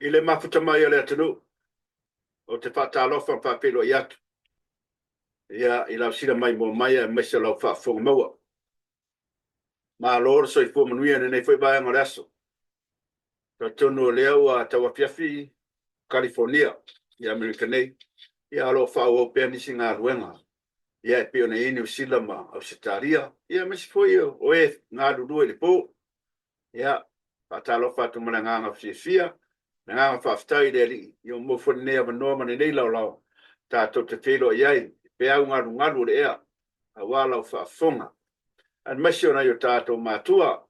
I le mafuta mai o le atunuu, ou te faatalofa ma faafeiloai atu ia, i lau sila maimoa mai aemaise o lau faafofoga maua. Malo le soifua manuia i lenei foi vaega o le aso. Talitonu o lea ua tauafiafi Kalifonia i Amerika nei, ia ae o lo o faaauau pea nisi galuega ia e pei ona i ai Niu Sila ma Ausetalia, ia aemaise foi o e galulue i le po. Ia, faatalofa atu ma le agaga fiafia, le agaga faafetai i le Alii ua maua foi lenei avanoa ma lenei laolao tatou te feiloai ai i peau galugalu o le ea aua lau faafofoga, aemaise o nai o tatou matua,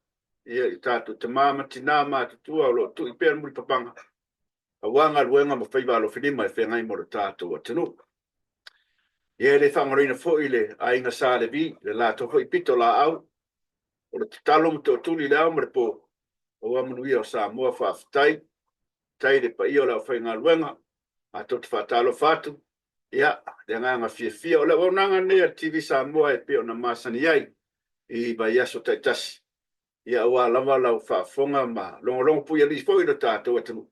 ia, i o tatou tama ma tina matutua o lo o tui pea le mulipapaga aua galuega ma faiva alofilima e feagai ma lo tatou atunuu. Ia, e le faagaloina foi le aiga Sa Levi, le latou foi pitolaau o le tatalo ma tootuli i le ao ma le po aua manuia o Samoa. Faafetai. Faafetai i le paia o le aufaigaluega. Matou te faatalofa atu, ia, i le agaga fiafia. O le auaunaga lenei a le TV Samoa e pei ona masani ai i vaiaso taitasi, ia aua lava lau faafofoga ma logologo puialii foi lo tatou atunuu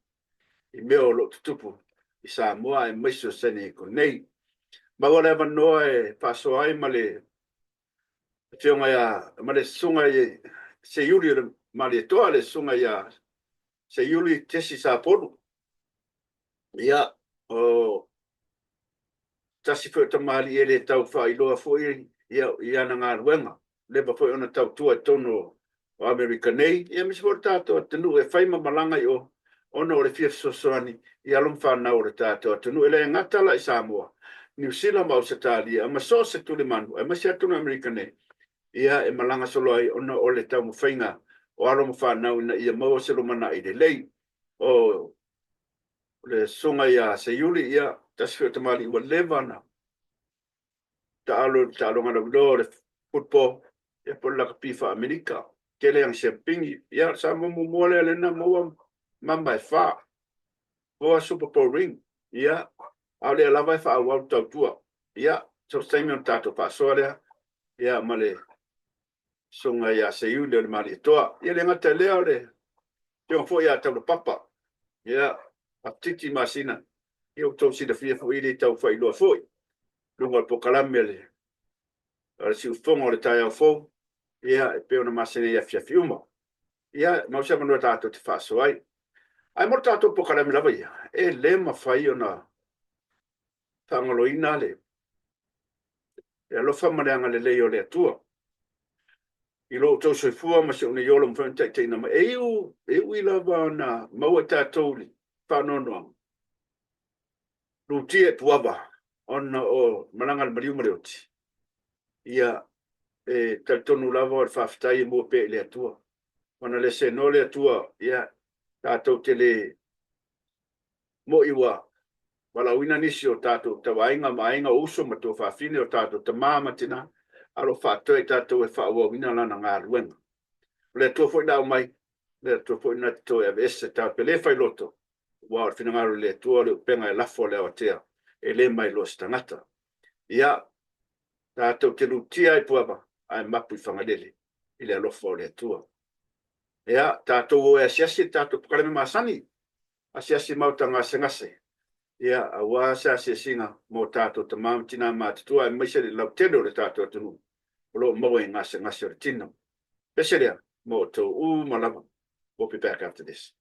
i mea o lo o tutupu i Samoa aemaise o San Diego nei. Maua le avanoa e faasoa ai ma le afioga ia, ma le susuga i Seiuli o le Malietoa, le susuga ia Seiuli Jesse Sapolu. Ia, o tasi foi o tamalii e le tau faailoa foi i ana galuega, leva foi ona tautua i totonu o Amerika nei, aemaise foi o le tatou atunuu e fai ma malaga i o ona o le fia fesoasoani i alo ma fanau a le tatou atunuu. E le gata la i Samoa, Niu Sila ma Ausetalia, ma so o se tulimanu, aemaise lava totonu o Amerika nei, ia e malaga solo ai ona o le taumafaiga o alo ma fanau ina ia maua se lumanai lelei. O le susuga ia Seiuli, ia, tasi foi o tamalii ua leva ona taalo i le taaloga lauiloa o le football, ia po o le lakapi faa-Amerika. Tele ana siamupini. Ia, o le Samoa muamua lea na maua mama e fa, four Super Bowl ring. Ia, a o lea lava e faaauau le tautua. Ia, so o se taimi ona tatou faasoa lea, ia, ma le susuga ia Seiuli o le Malietoa. Ia le gata i lea, o le afioga foi ia Taulapapa, ia, Apatiti Masina, ia ua outou silafia foi, e le tau faailoa foi, luga o le polokalame a le siufofoga o le taeao fou, ia, e pei ona masani ai i afiafi uma. Ia, maua se avanoa tatou te faasoa ai. Ae mo le tatou polokalame lava ia, e le mafai ona faagaloina le alofa ma le agalelei o le Atua i lo outou soifua ma si ou nei ola ua mafai ona taitaiina mai. E iu, e ui lava ona maua i tatou i le faanoanoaga, lutia i puava ona o malaga a le maliu ma le oti, ia, e talitonu lava o le faafetai e mua pea i le Atua. Ona le seanoa le Atua, ia, tatou te le mo'i ua valaauina nisi o tatou tauaiga ma aiga, o uso ma tuafafine, o tatou tama ma tina, a o lo o faatoe i tatou e faaauauina lana galuega. O le Atua foi na aumai, o le Atua foi na te toe aveese, tatou te le failoto, aua o le finagalo o le Atua o le upega e lafo i le aoatea, e le ma iloa se tagata. Ia, tatou te lutia ai i Puava ae mapu i Fagalele i le alofa o le Atua. Ia, tatou o e asiasi le tatou polokalame masani, asiasi maota gasegase, ia, aua se asiasiga mo tatou tama ma tina matutua, aemaise le lautele o le tatou atunuu o lo o maua i gasegase o le tino. Pese lea mo outou uma lava. We'll be back after this.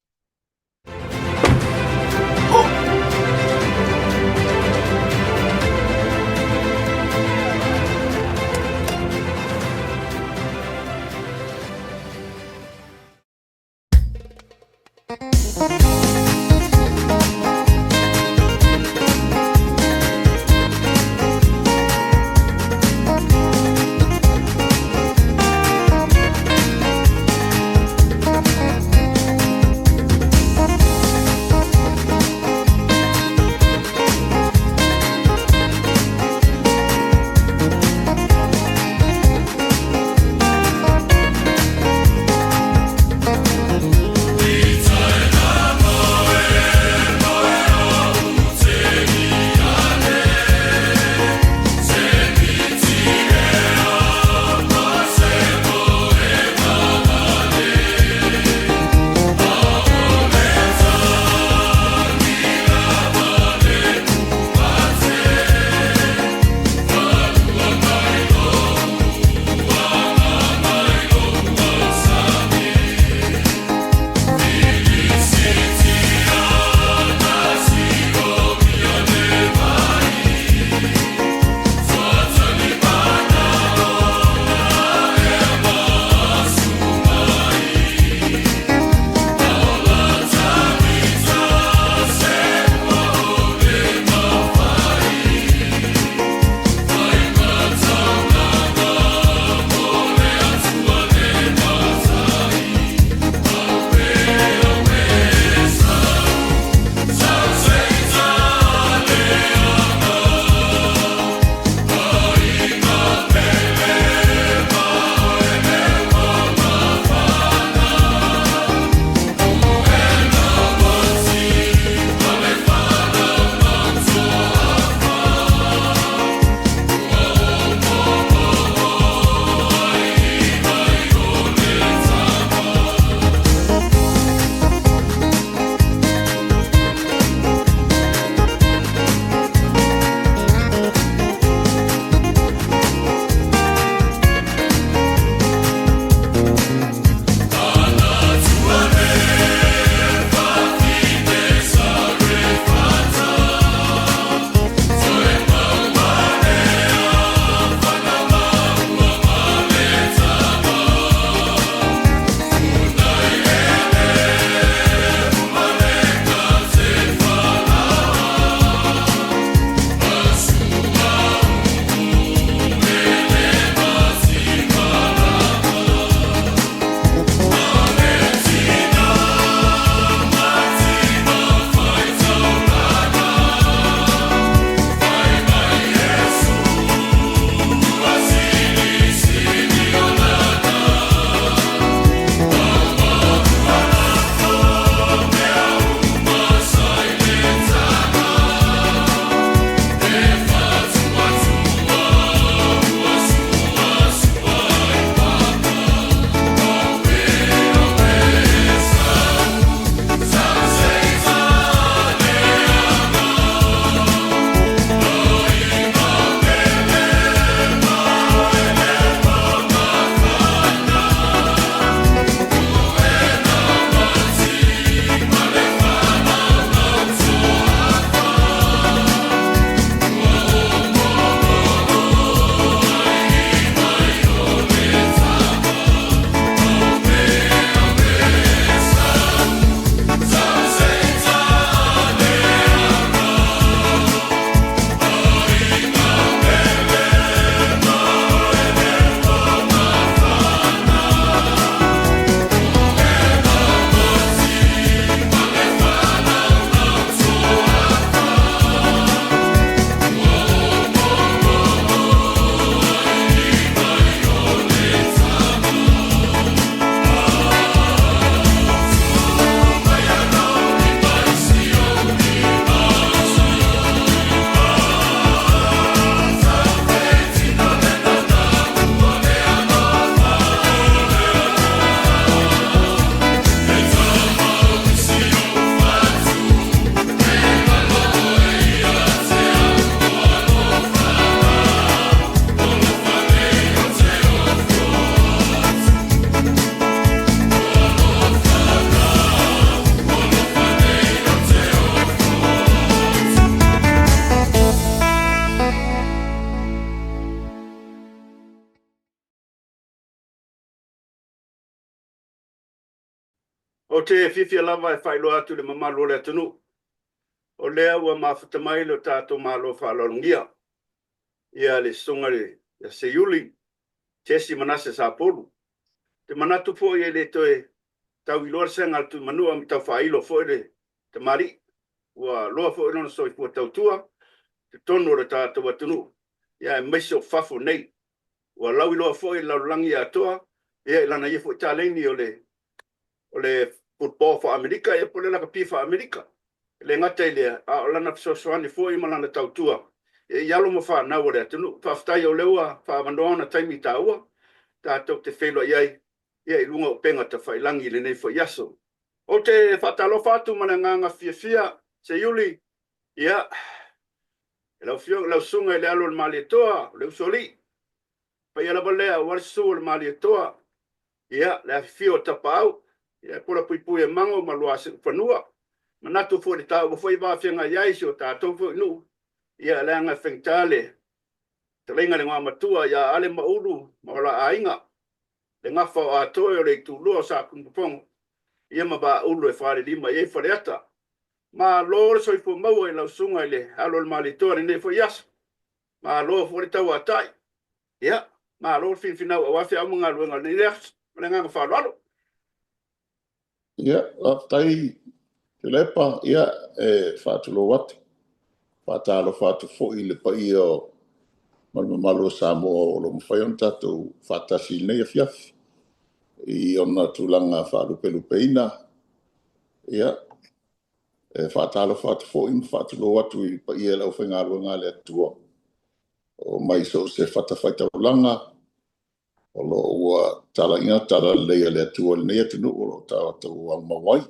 Ou te fiafia lava e faailoa atu i le mamalu o le atunuu, o lea ua mafuta mai lo tatou Malo faaaloalogia, ia le Susuga ia Seiuli Jesse Manase Sapolu. Ou te manatu foi e le toe tauiloa le sega a le Tuimanua ma tau faailo foi le tamalii, ua loa foi lona soifua tautua i totonu o le tatou atunuu, aemaise o fafo nei. Ua lauiloa foi i le lalolagi atoa i lana ia foi taleni o le football faa-Amerika po o le lakapi faa-Amerika. E le gata i lea, a o lana fesoasoani foi ma lana tautua i alo ma fanau o le atunuu. Faafetai o lea ua faaavanoa ona taimi taua tatou te feiloai ai i luga o upega tafailagi i lenei foi aso. Ou te faatalofa atu ma le agaga fiafia, Seiuli, ia, i lau Afioga, lau Susuga i le Alo o le Malietoa, o le Usoalii, paia lava lea aua le susu o le Malietoa, ia, le afifio o Tapaau, ia, e pola puipui e Mago ma Luasiufanua. Manatu foi i le taua foi va feagai ai si o tatou foi nuu, ia, leaga e faigata le fetalaiga i le Igoamatua ia Ale ma Ulu ma o la aiga, le gafa o Atoe o le itulua o Satunumafono, ia ma Vaaulu e falelima i ai Faleata. Malo le soifua maua i lau susuga i le Alo o le Malietoa i lenei foi aso. Malo foi le tauatai. Ia, malo le finafinau aua feau ma galuega o lenei aso. Ma le agaga faaaloalo. Ia, faafetai Tuilaepa. Ia, e faatulou atu, faatalofa atu foi i le paia ma le mamalu o Samoa o lo o mafai ona tatou faatasi i lenei afiafi i ona tulaga faalupelupeina. Ia, e faatalofa atu foi ma faatulou atu i le paia i le aufaigaluega a le Atua o mai so o se fatafaitaulaga o lo o ua talaina talalelei a le Atua i lenei atunuu o lo o tatou aumau ai.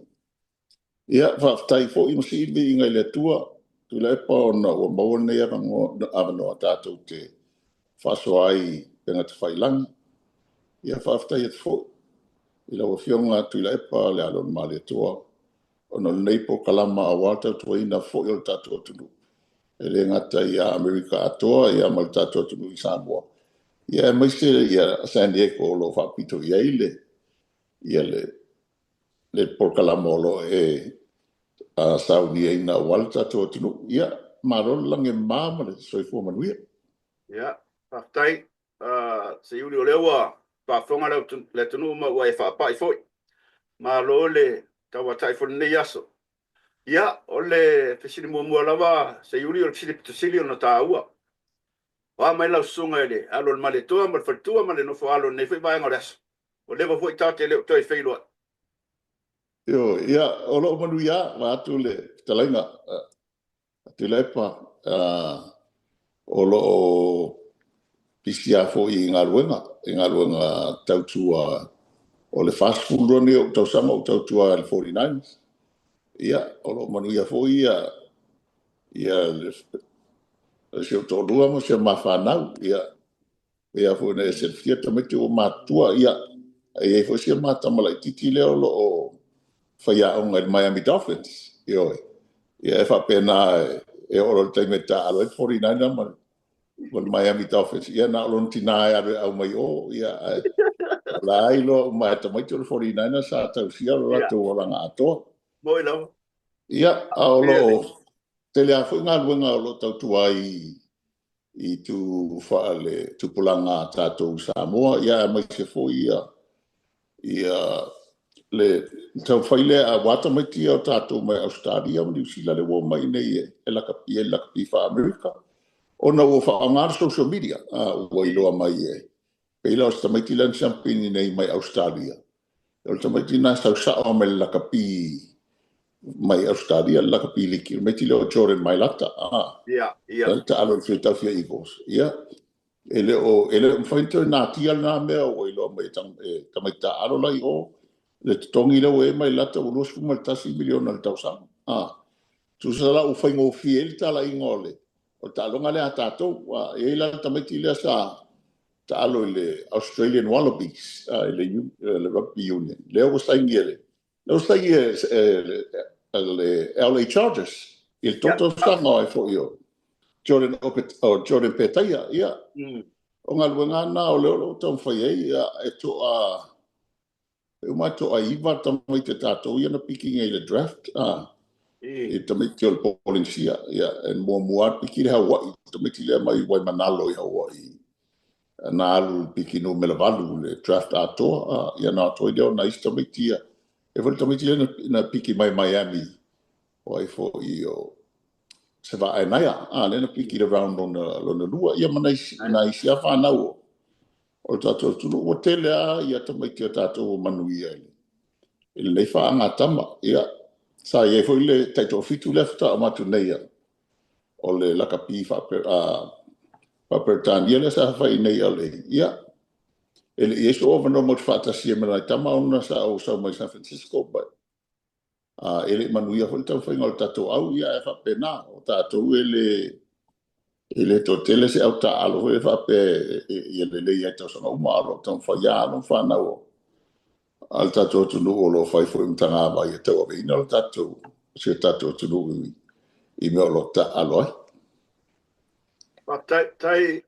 Ia, faafetai foi ma sii le viiga i le Atua, Tuilaepa, ona ua maua lenei avanoa tatou te faasoa ai i upega tafailagi. Ia, faafetai atu foi i lau Afioga Tuilaepa le Alo o le Malietoa, ona o lenei polokalama aua le tautuaina foi o le tatou atunuu, e le gata ia Amerika atoa ia ma le tatou atunuu i Samoa, ia aemaise ia San Diego o lo o faapito i ai le polokalama o lo o e sauniaina aua le tatou atunuu. Ia, malo le lagi e mama ma le soifua manuia. Ia, faafetai, Seiuli, o lea ua faafofoga le atunuu ma ua e faapai foi. Malo le tauatai foi i lenei aso. Ia, o le fesili muamua lava, Seiuli, o le fesili pito sili ona taua. O a mai lau susuga i le Alo o le Malietoa ma le faletua ma le nofo a alo i lenei foi vaega o le aso? Ua leva foi ta te le o toe feiloai. Ioe, ia, o lo o manuia vaeatu le fetalaiga a Tuilaepa, o lo o pisi lava foi i galuega, i galuega tautua. O le 42 lenei o ou tausaga o ou tautua i le 49ers. Ia, o lo o manuia foi si ou toalua ma si a ma fanau. Ia, pei lava foi ona e silafia tamaiti ua matutua. Ia, e i ai foi si a ma tama laitiiti lea o lo o faiaoga i le Miami Dolphins. Ioe. Ia, e faapena, e oo loa i le taimi e taaalo ai le 49er ma le Miami Dolphins, ia na o lona tina e alu e au mai o, ia, ae o la e iloa uma e tamaiti o le 49er sa tausia lo latou olaga atoa. Moi lava. Ia, a o lo o tele lava foi galuega o lo o tautua ai i tu faale-tupulaga a tatou i Samoa, ia aemaise foi ia le taumafai lea aua tamaiti ia o tatou mai Ausetalia ma Niu Sila lea ua omai i inei e lakapi ai le lakapi faa-Amerika, ona ua faaaoga le social media, ua iloa mai e pei la o si tamaiti lea na siamupini nei mai Ausetalia, o le tamaiti lena e sau sao mai le lakapi mai Ausetalia, le lakapi liki, le tamaiti lea o Jordan Mailata, Ia, ia. Le taalo i le Philadelphia Eagles. Ia, e le o mafai ona toe natia lena mea ua iloa mai e tamaiti taaalo la i o le totogi lea ua i ai Mailata ua $21 miliona i le tausaga. Tusa la ua faigofie ai le talaiga o le taaloga lea a tatou. E i ai la le tamaiti lea sa taalo i le Australian Wallabies, i le Rugby Union, lea ua saini e le LA Chargers i le 3 tausaga ai foi o Jordan, o Jordan Petaia. Ia, o galuega na o lea o lo o taumafai ai e toa. E uma atu o 9 tamaiti a tatou ia na piki nei i le draft, i tamaiti o le Polenisia. Ia, e muamua lava piki le Hawaii, tamaiti lea mai Waimanalo i Hawaii. Na alu i le piki numera 8 i le draft atoa. Ia na atoa ai lea o nai isi tamaiti ia. E foi le tamaiti lea na piki mai Miami, o ai foi o Sava'aenaia, lea na piki i le round lona lua. Ia ma nai isi lava fanau o le tatou atunuu. Ua tele lava ia tamaiti a tatou ua manuia i lenei faagatama. Ia, sa i ai foi le taitoafitu lea faatoa uma atu nei o le lakapi faa-Peretania lea sa fai nei i LA. Ia, e le i i ai sou avanoa matou te faatasi ai ma nai tama ona sa ou sau mai San Francisco, but e le i manuia foi le taumafaiga o le tatou au, ia ae faapena, o tatou e le toatele se au taaalo foi lea faapea ia lelei ai tausaga uma, a o lo o taumafai lava alo ma fanau a le tatou atunuu o lo o fai foi ma tagavai e tauaveina le tatou, si o tatou atunuu i mea o lo o taaalo ai. Faafetai, faafetai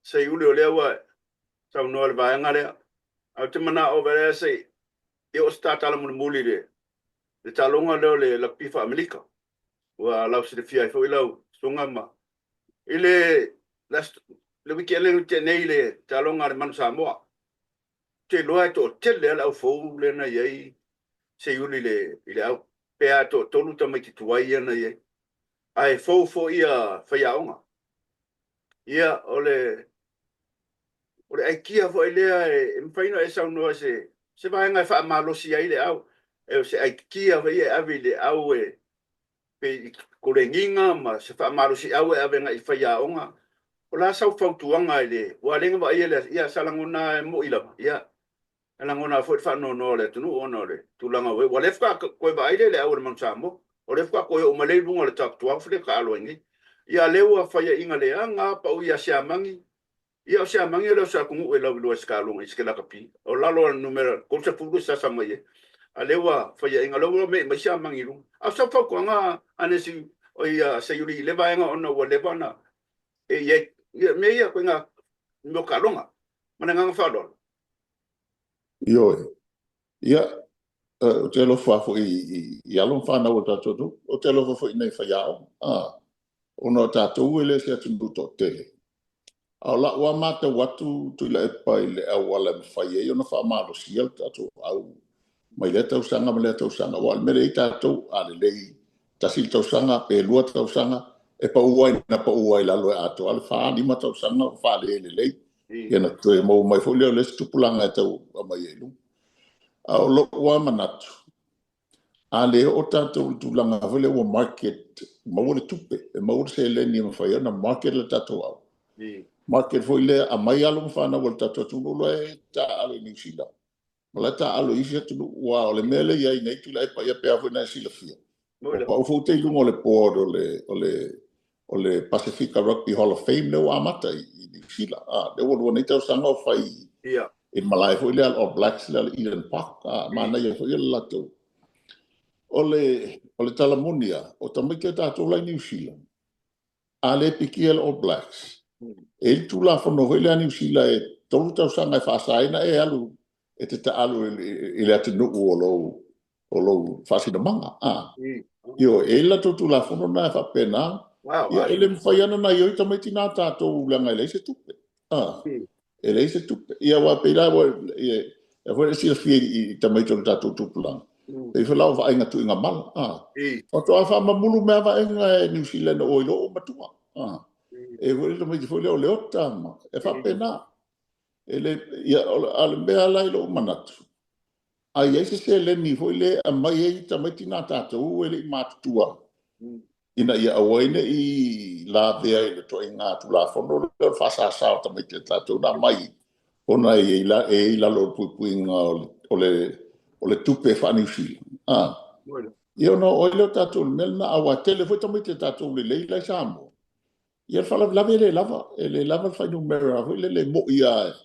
Seiuli o lea ua saunoa i le vaega lea. Ae ou te manao lea se i oo se tatala mulimuli i le taaloga lea o le lakapi faa-Amerika. Ua lausilafia ai foi lau susuga ma i le le weekend lea na tea nei i le taaloga a le Manu Samoa. Ou te iloa e toatele lava le au fou lea na i ai Seiuli i le au. Pe a toatolu tamaiti tuai ia na i ai. Ae fou foi ia faiaoga. Ia, o le o le aikia foi lea e mafai ona e saunoa i se vaega e faamalosi ai le au. E o se aikia foi e ave i le au e pei i koleniga ma se faamalosiau e ave agai i faiaoga. O le a sau fautuaga i le, aua o lea na vaaia le, ia sa lagona e moni lava, ia e lagona foi le faanoanoa o le atunuu ona o le tulaga ua i ai. Aua o lea faatoa toe vaai lea i le au a le Manu Samoa, o lea faatoa toe oo mai lea i luga o le Top 12 lea e taaalo ai nei. Ia a o lea ua faiaina leaga lava pau ia Siamani. Ia o Siamani e le o se atunuu e lauiloa i se taaloga i se lakapi. O lalo o le numera 30 e sasa mai ai. A o lea ua faiaina, o lea ua me'i mai Siamani i luga. A o sau fautuaga Anesi, oi a Seiuli i lea vaega ona ua leva ona e i ai ia mea ia, ituaiga mea o taaloga. Ma le agaga faaaloalo. Ioe. Ia, ou te alofa lava foi i alo ma fanau o le tatou atunuu. Ou te alofa foi i nai faiaoga, ona o tatou e le o se atunuu toatele. A o lau lava matau atu Tuilaepa i le auala e mafai ai ona faamalosia le tatou au mai lea tausaga ma lea tausaga. Aua o le mea lea e i ai tatou, a lelei tasi le tausaga pe lua tausaga, e pau ai, na pau ai i lalo e atoa le 4, 5 tausaga o faalelelei. Ia ona toe maua mai foi lea o le isi tupulaga e tau aumai ai i luga. A o lou lava manatu, a le oo tatou i le tulaga foi lea ua market, maua le tupe, e maua le seleni e mafai ai ona market le tatou au. Market foi lea, aumai alo ma fanau a le tatou atunuu la e taaalo i Niu Sila, ma la e taaalo i isi atunuu. Aua o le mea lea e i ai nei Tuilaepa, ia pei lava foi ona e silafia, ua pau foi tai i luga o le board o le Pasefika Rugby Hall of Fame lea ua amata i Niu Sila. Lea ua lua nei tausaga o fai i le malae foi lea a le All Blacks lea o le Eden Park. Manaia foi le latou. O le tala moni lava, o tamaiti a tatou la i Niu Sila, a le pikia e le All Blacks, e i ai le Tulafono foi lea a Niu Sila e 3 tausaga e faasa ai ona e alu e te taaalo i le atunuu o lou faasinomaga. Ioe, e i ai le latou Tulafono lena e faapena. Ia, e le mafai lava ona gaoioi tamaiti na a tatou leaga e leai se tupe. E leai se tupe. Ia, aua e pei la e foi e silafia i tamaiti o le tatou tupulaga, e pei foi la o vaaiga tuigamala. Faatoa faamamulu mai lava vaaiga e Niu Sila ina ua iloa ua matua. E foi le tamaiti foi lea o Leota ma, e faapena. E le, ia, a o le mea la i lou manatu, a i ai se seleni foi lea e aumai ai tamaiti na tatou e le i matutua, ina ia aua ai ne i lavea i le ituaiga Tulafono lea o le faasasa o tamaiti a tatou na aumai ona e i lalo o le puipuiga o le tupe faa-Niu Sila. Ia ona oo ai lea o tatou i le mea lena, aua e tele foi tamaiti a tatou lelei la i Samoa. Ia, le faalavelave e le lava le fuainumera foi lele e moni lava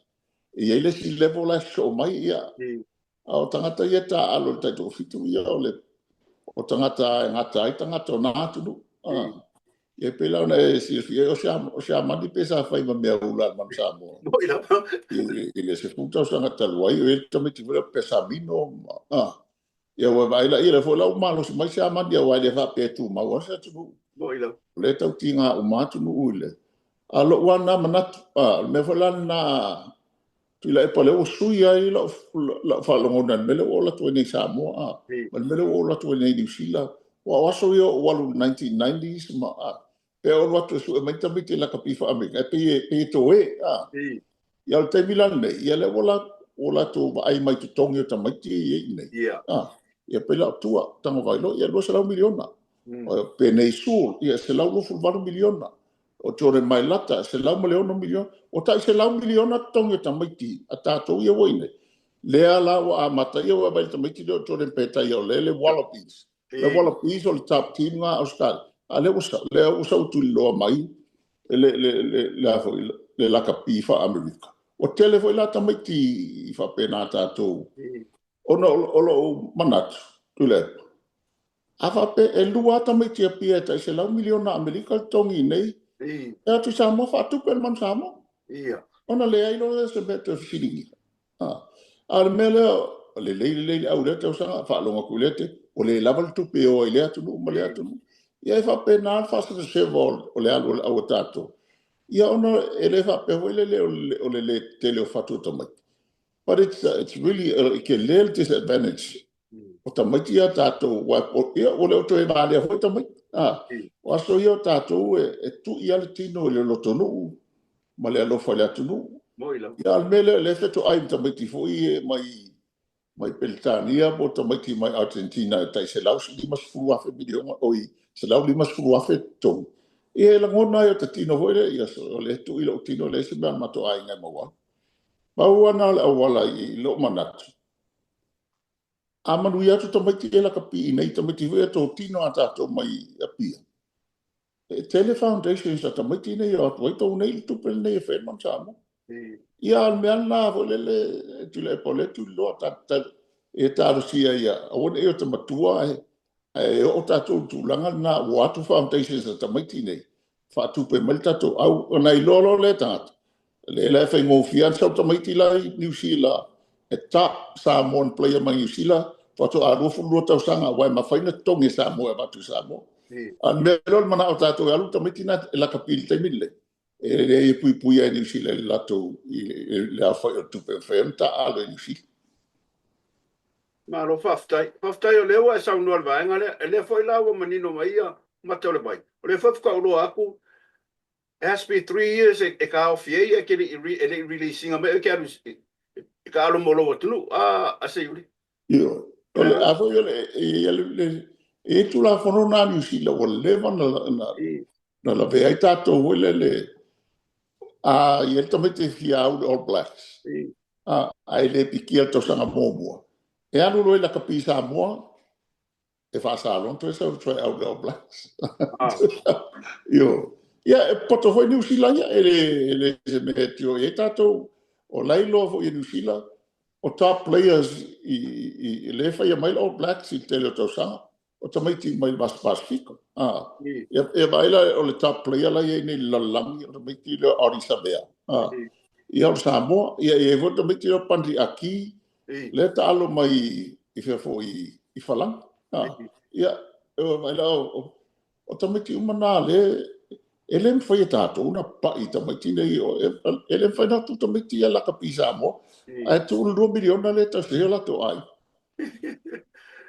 e i ai le isi level la e sosoo mai, ia. A o tagata ia e taaalo i le taitoafitu, ia o tagata e gata ai tagata o na atunuu. Ia pei la ona e silafia, o Siamani pe sa fai ma mea ula a le Manu Samoa. Moi lava. I le 10 tausaga talu ai, o i le tamaiti foi lea o Pesamino. Ia ua vaai la, ia lea foi la ua malosi mai Siamani, aua e le faapea e tumau lava se atunuu. Moi lava. O lea e tau tiga uma atunuu i le... A o lou lava lena manatu, o le mea foi la lena Tuilaepa lea ua sui ai lau faalogona i le mea lea ua ou alu atu ai nei i Samoa, ma le mea lea ua ou alu atu ai nei i Niu Sila. Aua o aso ia o ou alu i le 1990s ma, pe ou alu atu e sue mai tamaiti e lakapi faa-Amerika, e pei e toe. Ia o le taimi la lenei, ia lea ua latou vaai mai i totogi o tamaiti ia e i ai i inei. Ia pei la o Tua Tagovailoa, ia $200 miliona. O Penei Sewell, ia $128 miliona. O Jordan Mailata, $106 miliona. Ua tai $100 miliona totogi o tamaiti a tatou ia ua i inei. Lea la ua amata, ia ua vaai i le tamaiti lea o Jordan Petaia o lea le Wallabies. Le Wallabies o le top team lena a Ausetalia. A lea ua sau tuliloa mai le lakapi faa-Amerika. Ua tele foi la tamaiti faapena a tatou. Ona o lou manatu, Tuilaepa, a faapea e lua lava tamaiti Apia e tai $100 miliona Amerika le totogi i inei, e atu i Samoa faatupe le Manu Samoa. Ona leai loa lea o se mea e toe fesiligia. A o le mea lea, lelei lelei le au i lea tausaga, faalogo atu i lea taimi, ua le lava le tupe e o ai i lea atunuu ma lea atunuu. Ia e faapena le faasevaseva o le alu o le au a tatou. Ia ona e le faapea foi lele o le le tele o fatu o tamaiti. But it's really, e tele le disadvantage o tamaiti ia tatou, ia ua le o toe valea foi tamaiti. O aso ia o tatou e tui lava le tino i le lotonuu ma le alofa i le atunuu. Ia a o le mea lea o lea e fetoai ma tamaiti foi mai Peretania po o tamaiti mai Argentina e tai $150,000 miliona, oi, $150,000 totogi. Ia e lagona ai o ta tino foi lea, ia o lea e tui lou tino, leai se mea a le matou aiga e maua ai. Pau lava lena o le auala i lou manatu, a manuia atu tamaiti ia e lakapi i inei, tamaiti foi ia totino a tatou mai Apia, e tele foundations a tamaiti nei e o atu ai tou nei le tupe lenei e fai ai le Manu Samoa. Ia a o le mea lena foi lele Tuilaepa o lea e tuliloa e talosia ia aua ne i o ta matua ae oo tatou i le tulaga lena ua o atu foundations a tamaiti nei faatupe mai le tatou au ona iloa loa lea e tagata lea la e faigofie lava sau tamaiti la i Niu Sila e top Samoan player mai Niu Sila faatoa 22 tausaga aua e mafai ona totogi e Samoa e avatu i Samoa. A o le mea lea o le manao o tatou e alu tamaiti na e lakapi i le taimi lenei, e leai e puipuia e Niu Sila i le latou i le aofai o le tupe e mafai ona taaalo i Niu Sila. Malo faafetai. Faafetai o lea ua e saunoa i le vaega lea. E lea foi la ua manino mai ia mata o le vai. O lea foi faatoa ou iloa atu it has to be 3 years e taofi ai e te le i release ina mai oe e te alu e taalo mo lou atunuu. A Seiuli. Ioe. O le a foi o le e i ai Tulafono na a Niu Sila ua leva na lavea ai tatou foi lele a i ai le tamaiti e fia au i le All Blacks ae le pikia le tausaga muamua, e alu loa i lakapi i Samoa, e faasa loa ona toe sau try out le All Blacks. Ioe. Ia, e poto foi Niu Sila ia, e le se mea e tio i ai tatou. O la e iloa foi e Niu Sila, o top players i le faia mai le All Blacks i le tele o tausaga, o tamaiti mai le Vasa Pasifika. Ia, e vaai la o le top player la e i ai nei i le lalolagi, o le tamaiti lea o Ardie Savea. Ia o le Samoa, ia e i ai foi le tamaiti lea o Bundee Aki, lea e taalo mai i fea foi i Falani. Ia, e vaai la o tamaiti uma na lea e le mafai e tatou ona papai i tamaiti nei, e le mafai ona atu tamaiti ia lakapi i Samoa, ae tuu le $2 miliona lea e tausi ai o latou aiga.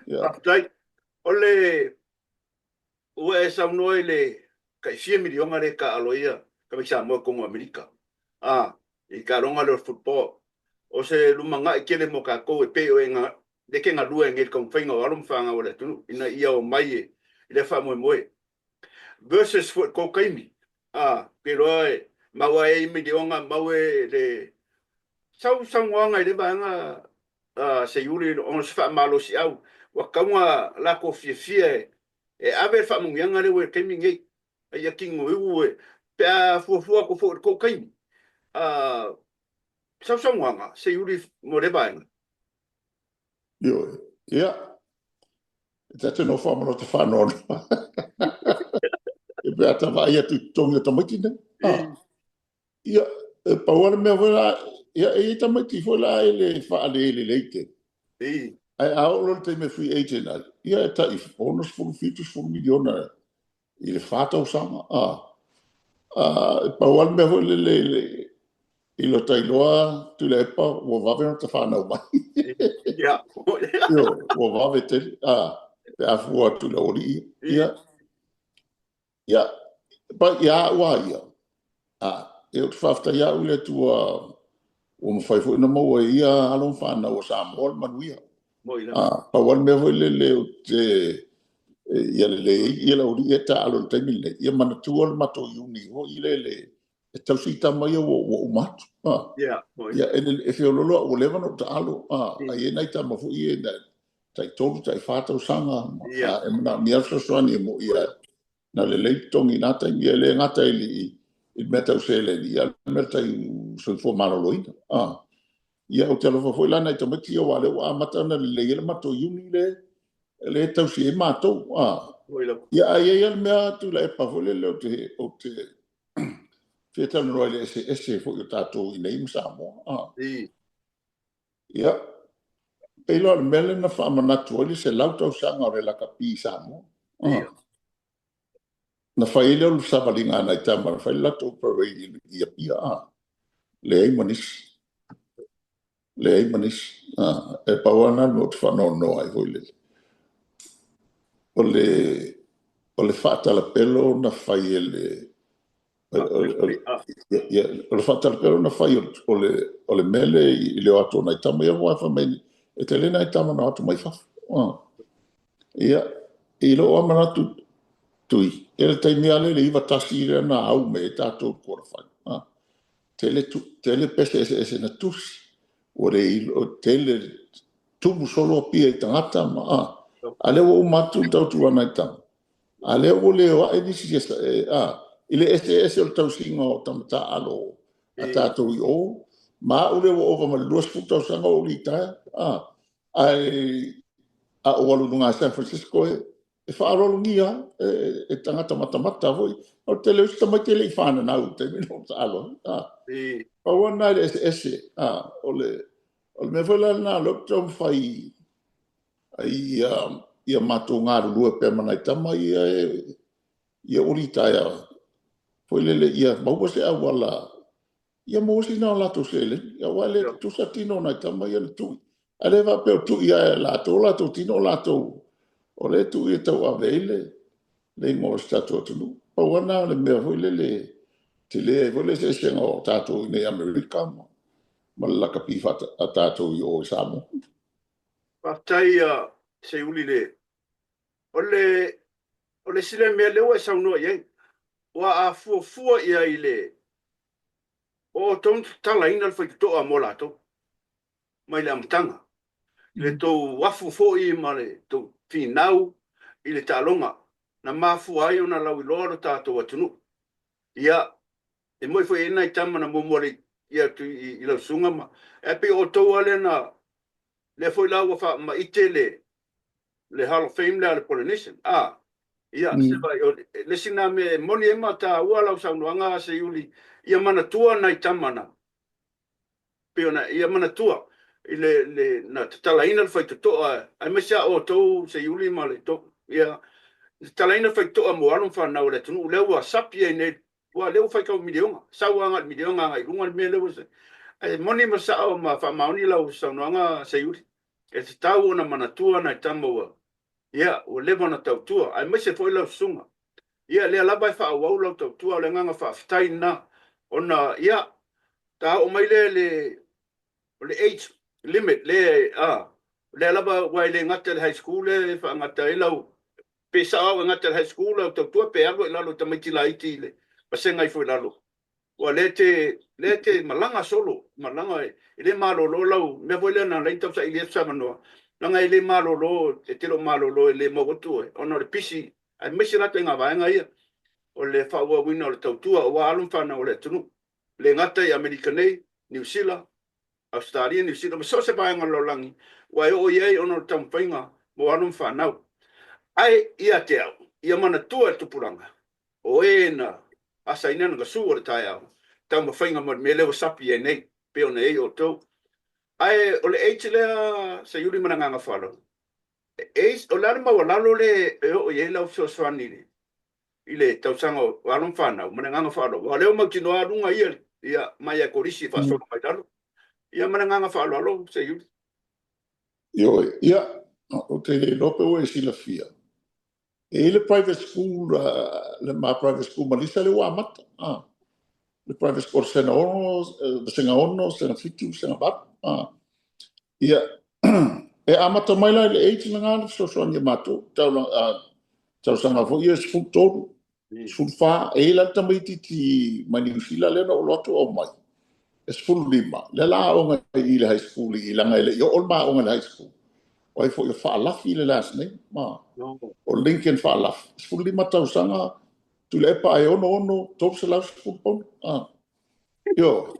Faafetai. O le ua e saunoa i le tai fia miliona lea e taaalo ai tamaiti Samoa i totonu o Amerika, i le taaloga lea o le football. O se lumanai tele mo tatou e pei o e lea e te galue ai nei i le taumafaiga o alo ma fanau a le atunuu ina ia omai i lea faamoemoe. Versus foi i le tou taimi, ou te iloa e mau lava e i miliona, mau e le sau saunoaga i lea vaega Seiuli ona o se faamalosiau ua tatau ona latou fiafia e ave le faamanuiaga lea ua i le taimi lenei, a ia tinoiu e, pe a fuafua atu foi i le tou taimi. Sausaunoaga, Seiuli mo lea vaega. Ioe. Ia, e ta te nofo lava ma lota faanoanoa. Pe a ta vaai atu i totogi o tamaiti nei. Ia, e pau lava le mea foi la, ia e i ai tamaiti foi la e le faalelelei lelei tele. Ae a oo loa i le taimi e free agent ai, ia e tai 60, 70 miliona i le 4 tausaga. E pau lava le mea foi lele i lota iloa Tuilaepa ua vave ona ta fanau mai. Ioe, ua vave tele pe a fua atu i le aualii ia. Ia, ia au lava ia, ou te faafetai au i le Atua ua mafai foi ona maua e ia alo ma fanau a Samoa le manuia. Pau lava le mea foi lele ou te ia lelei ai le aualii ia e taaalo i le taimi lenei, ia manatua le matou iuni foi lele e tausi tama ia ua uma atu. Ia, e feoloolo au ua leva ona ou taalo, ae i ai nai tama foi ia tai 3, tai 4 tausaga, e manaomia le fesoasoani e moni na lelei totogi i na taimi. E le gata i le mea tau seleni, a o le mea tau soifua maloloina. Ia, ou te alofa foi la i nai tamaiti ia, aua o lea ua amata ona lelei ai le matou iuni lea e tausi ai matou. Ia, ae i ai lava le mea Tuilaepa foi lele ou te fia talanoa i le eseese foi o tatou i inei ma Samoa. Ia, pei la o le mea lea na faamanatu ai le 100 tausaga o le lakapi i Samoa. Na fai ai lea o le savaliga a nai tama, na fai le latou parade i Apia, leai ma nisi. Leai ma nisi. E pau lava lena o le mea ou te faanoanoa ai foi lele. O le faatalapelo na fai e le o le faatalapelo na fai o le mea lea i le o atu o nai tama ia, aua fai mai e tele nai tama na o atu mai fafo. Ia, i lou lava manatu Tui, i le taimi lava lea i le 91 lea na au mai ai tatou i le quarter final. Tele, tele pese eseese na tusi, ua le tele tumu solo Apia i tagata ma a lea ua uma atu le tautua a nai tama, a lea ua le o ae nisi i le eseese o le tausiga o tama taaalo a tatou i o, ma au lea ua ova ma le 20 tausaga o ou litaea, ae a ou alu i luga o San Francisco e faaaloalogia e tagata matamata foi. O le tele o isi tamaiti e le i fananau i le taimi na ou taalo ai. Pau lava lena i le eseese. O le mea foi la lena o lea ou te taumafai ia matou galulue pea ma nai tama ia ia ua litaea foi lele, ia maua se auala, ia maua sina o latou seleni, aua e le tutusa tino o nai tama ia na tui. Ae le faapea o tui lava e latou o latou tino o latou, o lea e tui e tauave ai le igoa o si tatou atunuu. Pau lava lena o le mea foi lele tele ai foi le eseesega o tatou i inei i Amerika ma le lakapi a tatou i o i Samoa. Faafetai Seiuli le o le o le isi lea mea lea ua e saunoa i ai, ua a fuafua i ai le o outou na tatalaina le faitotoa mo latou mai le amataga, i le tou afu foi ma le tou finau i le taaloga na mafua ai ona lauiloa lo tatou atunuu. Ia, e moni foi e i ai nai tama na muamua atu i lau susuga ma, ae pei o outou lava lea na, lea foi la ua faamaite le Hall of Fame lea a le Polynesian. A, ia, se vaai, o le isi lena mea e moni ai ma taua lau saunoaga Seiuli, ia manatua nai tama na, pei ona ia manatua i le, le na tatalaina le faitotoa, aemaise a outou Seiuli ma le tou, ia, tatalaina le faitotoa mo alo ma fanau a le atunuu, lea ua sapi ai nei, ua lea ua faitau miliona, sau agai i miliona agai i luga le mea lea ua, ae moni ma sao ma faamaoni lau saunoaga Seiuli, e tatau ona manatua nai tama ua, ia, ua leva ona tautua, aemaise foi lau susuga. Ia, lea lava e faaauau lau tautua, o le agaga faafetai lena, ona, ia, ta oo mai lea i le, o le age limit lea, a, lea lava, aua e le gata i le high school lea e faagata ai lau, pe sao au e gata i le high school lau tautua, pe alu ai i lalo i tamaiti laiti i le vasega ifo i lalo. Ua lea te, lea te malaga solo, malaga e le malolo lau mea foi lea na ala ai ona tausaili atu se avanoa, leaga e le malolo, e te le o malolo e le mau atu oe ona o le pisi, aemaise la ituaiga vaega ia o le faaauauina o le tautua aua alo ma fanau a le atunuu, e le gata i Amerika nei, Niu Sila, Ausetalia, Niu Sila ma so o se vaega o le lalolagi ua e oo i ai ona o le taumafaiga mo alo ma fanau. Ae ia te au, ia manatua e le tupulaga, O e na asaina na gasu o le taeao, taumafaiga ma le mea lea ua sapi ai nei, pei ona i ai outou. Ae o le age lea Seiuli ma le agaga faaaloalo, e, o le a le maualalo le e oo i ai lau fesoasoani i le tausaga o alo ma fanau ma le agaga faaaloalo, aua o lea ua mautinoa luga ia, ia mai lava i kolisi e faasolo mai lalo. Ia ma le agaga faaaloalo Seiuli. Ioe, ia, ou te le iloa pe ua e silafia, e i ai le private school, le ma private school ma Lisa lea ua amata. Le private school sena 6, vasega 6, sena 7, sena 8. Ia, e amata mai la i le age lena le fesoasoani a matou, tausaga foi ia 13, 14, e i ai la le tamaitiiti mai Niu Sila lea na ou alu atu aumai, e 15, lea la aoga i le high school i leaga e le i oo le ma aoga i le high school. O ai foi o Faalafi le last name, ma o Lincoln Faalafi, 15 tausaga, Tuilaepa ae 66, 310 pauna. Ioe,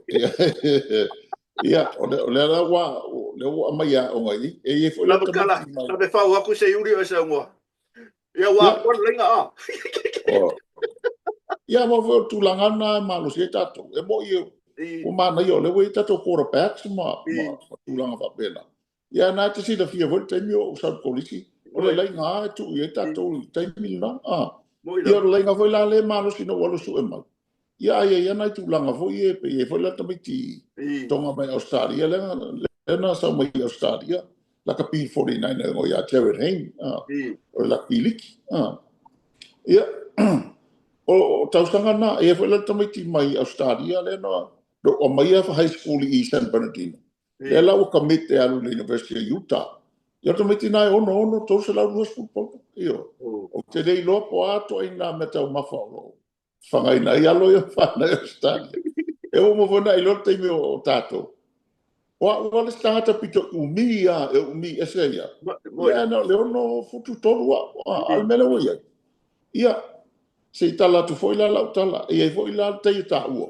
ia, o lea la ua, lea ua aumai e aoga i i. E i ai foi la Lava tala, tamaiti mai. lave fau atu Seiuli o e saunoa. Ia ua atoa le laina a. Ia, aua foi o le tulaga lena e malosi ai tatou. E moni ua manaia o lea ua i ai tatou quarterbacks ma tulaga faapena. Ia na e te silafia foi le taimi o ou sau i le kolisi, o le laina lava e tuu i ai tatou i le taimi lena. Ia o le laina foi la lea e malosi ina ua alu e sue mai. Ia a i ai lava nai tulaga foi ia, pe i ai foi la tamaiti Tonga mai Ausetalia, lea na sau mai Ausetalia, lakapi 49 e igoa ia Jared Hayne, o le lakapi liki. Ia, o tausaga na, e i ai foi la le tamaiti mai Ausetalia lea na ou aumaia high school i San Bernardino. Lea la ua commit e alu i le University of Utah. Ia o le tamaiti lena e 66, 320 pauna. Ioe. Ou te le iloa po o a ituaiga mea taumafa o lo o fagaina ai alo ia ma fanau i Ausetalia. E ua uma foi ona e iloa le taimi o tatou. O au lava le isi tagata pito umi lava, e umi ese ai lava. Ia na o le 6 futu 3 au, a o le mea lea ua i ai. Ia, se i tala atu foi la lau tala, e i ai foi la le tai e taua.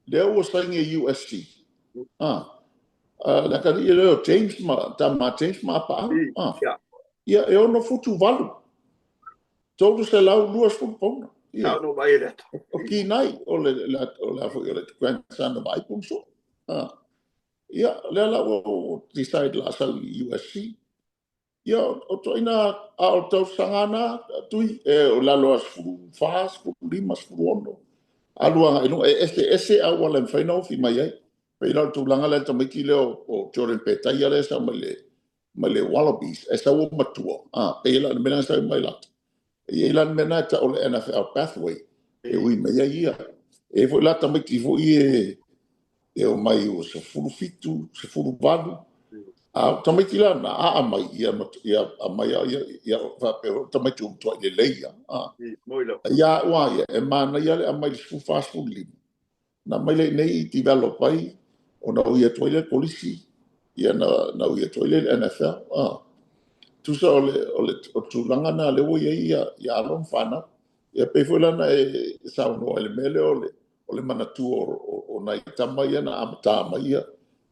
Lea ua saini e USC. Le atalii lea o James ma tama James ma Apaau. Ia, e 6 futu 8, 320 pauna. Ia, Sao no mai le ata. O Kinai, o le a foi o le grandson o Vaai Puniso'o. Ia, lea la ua decide la sau i USC. Ia, o toaina a o tausaga na, tui, e o lalo a 14, 15, 16, alu agai i luga, e ese ese auala e mafai ona ofi mai ai. Pei la o le tulaga lea le tamaiti lea o Jordan Petaia lea e sau mai le Wallabies, e sau o matua, pei la o le mea lea na sau mai latou. E i ai la le mea lena e tau o le NFL pathway, e ui mai ai ia. E i ai foi la tamaiti foi e o mai ua 17, 18, a o tamaiti la na, a aumai, ia, ia aumai ia, ia faapea foi o tamaiti ua matuai lelei lava. Moi lava. Ia au a ia, e manaia le aumai i le 14, 15. Na aumai lea i inei develop ai, ona ui atu ai lea i le kolisi, ia na ui atu ai lea i le NFL. Tusa o le tulaga lena lea ua i ai ia alo ma fanau. Ia pei foi la na e saunoa i le mea lea o le manatua o nai tama ia na amata mai ia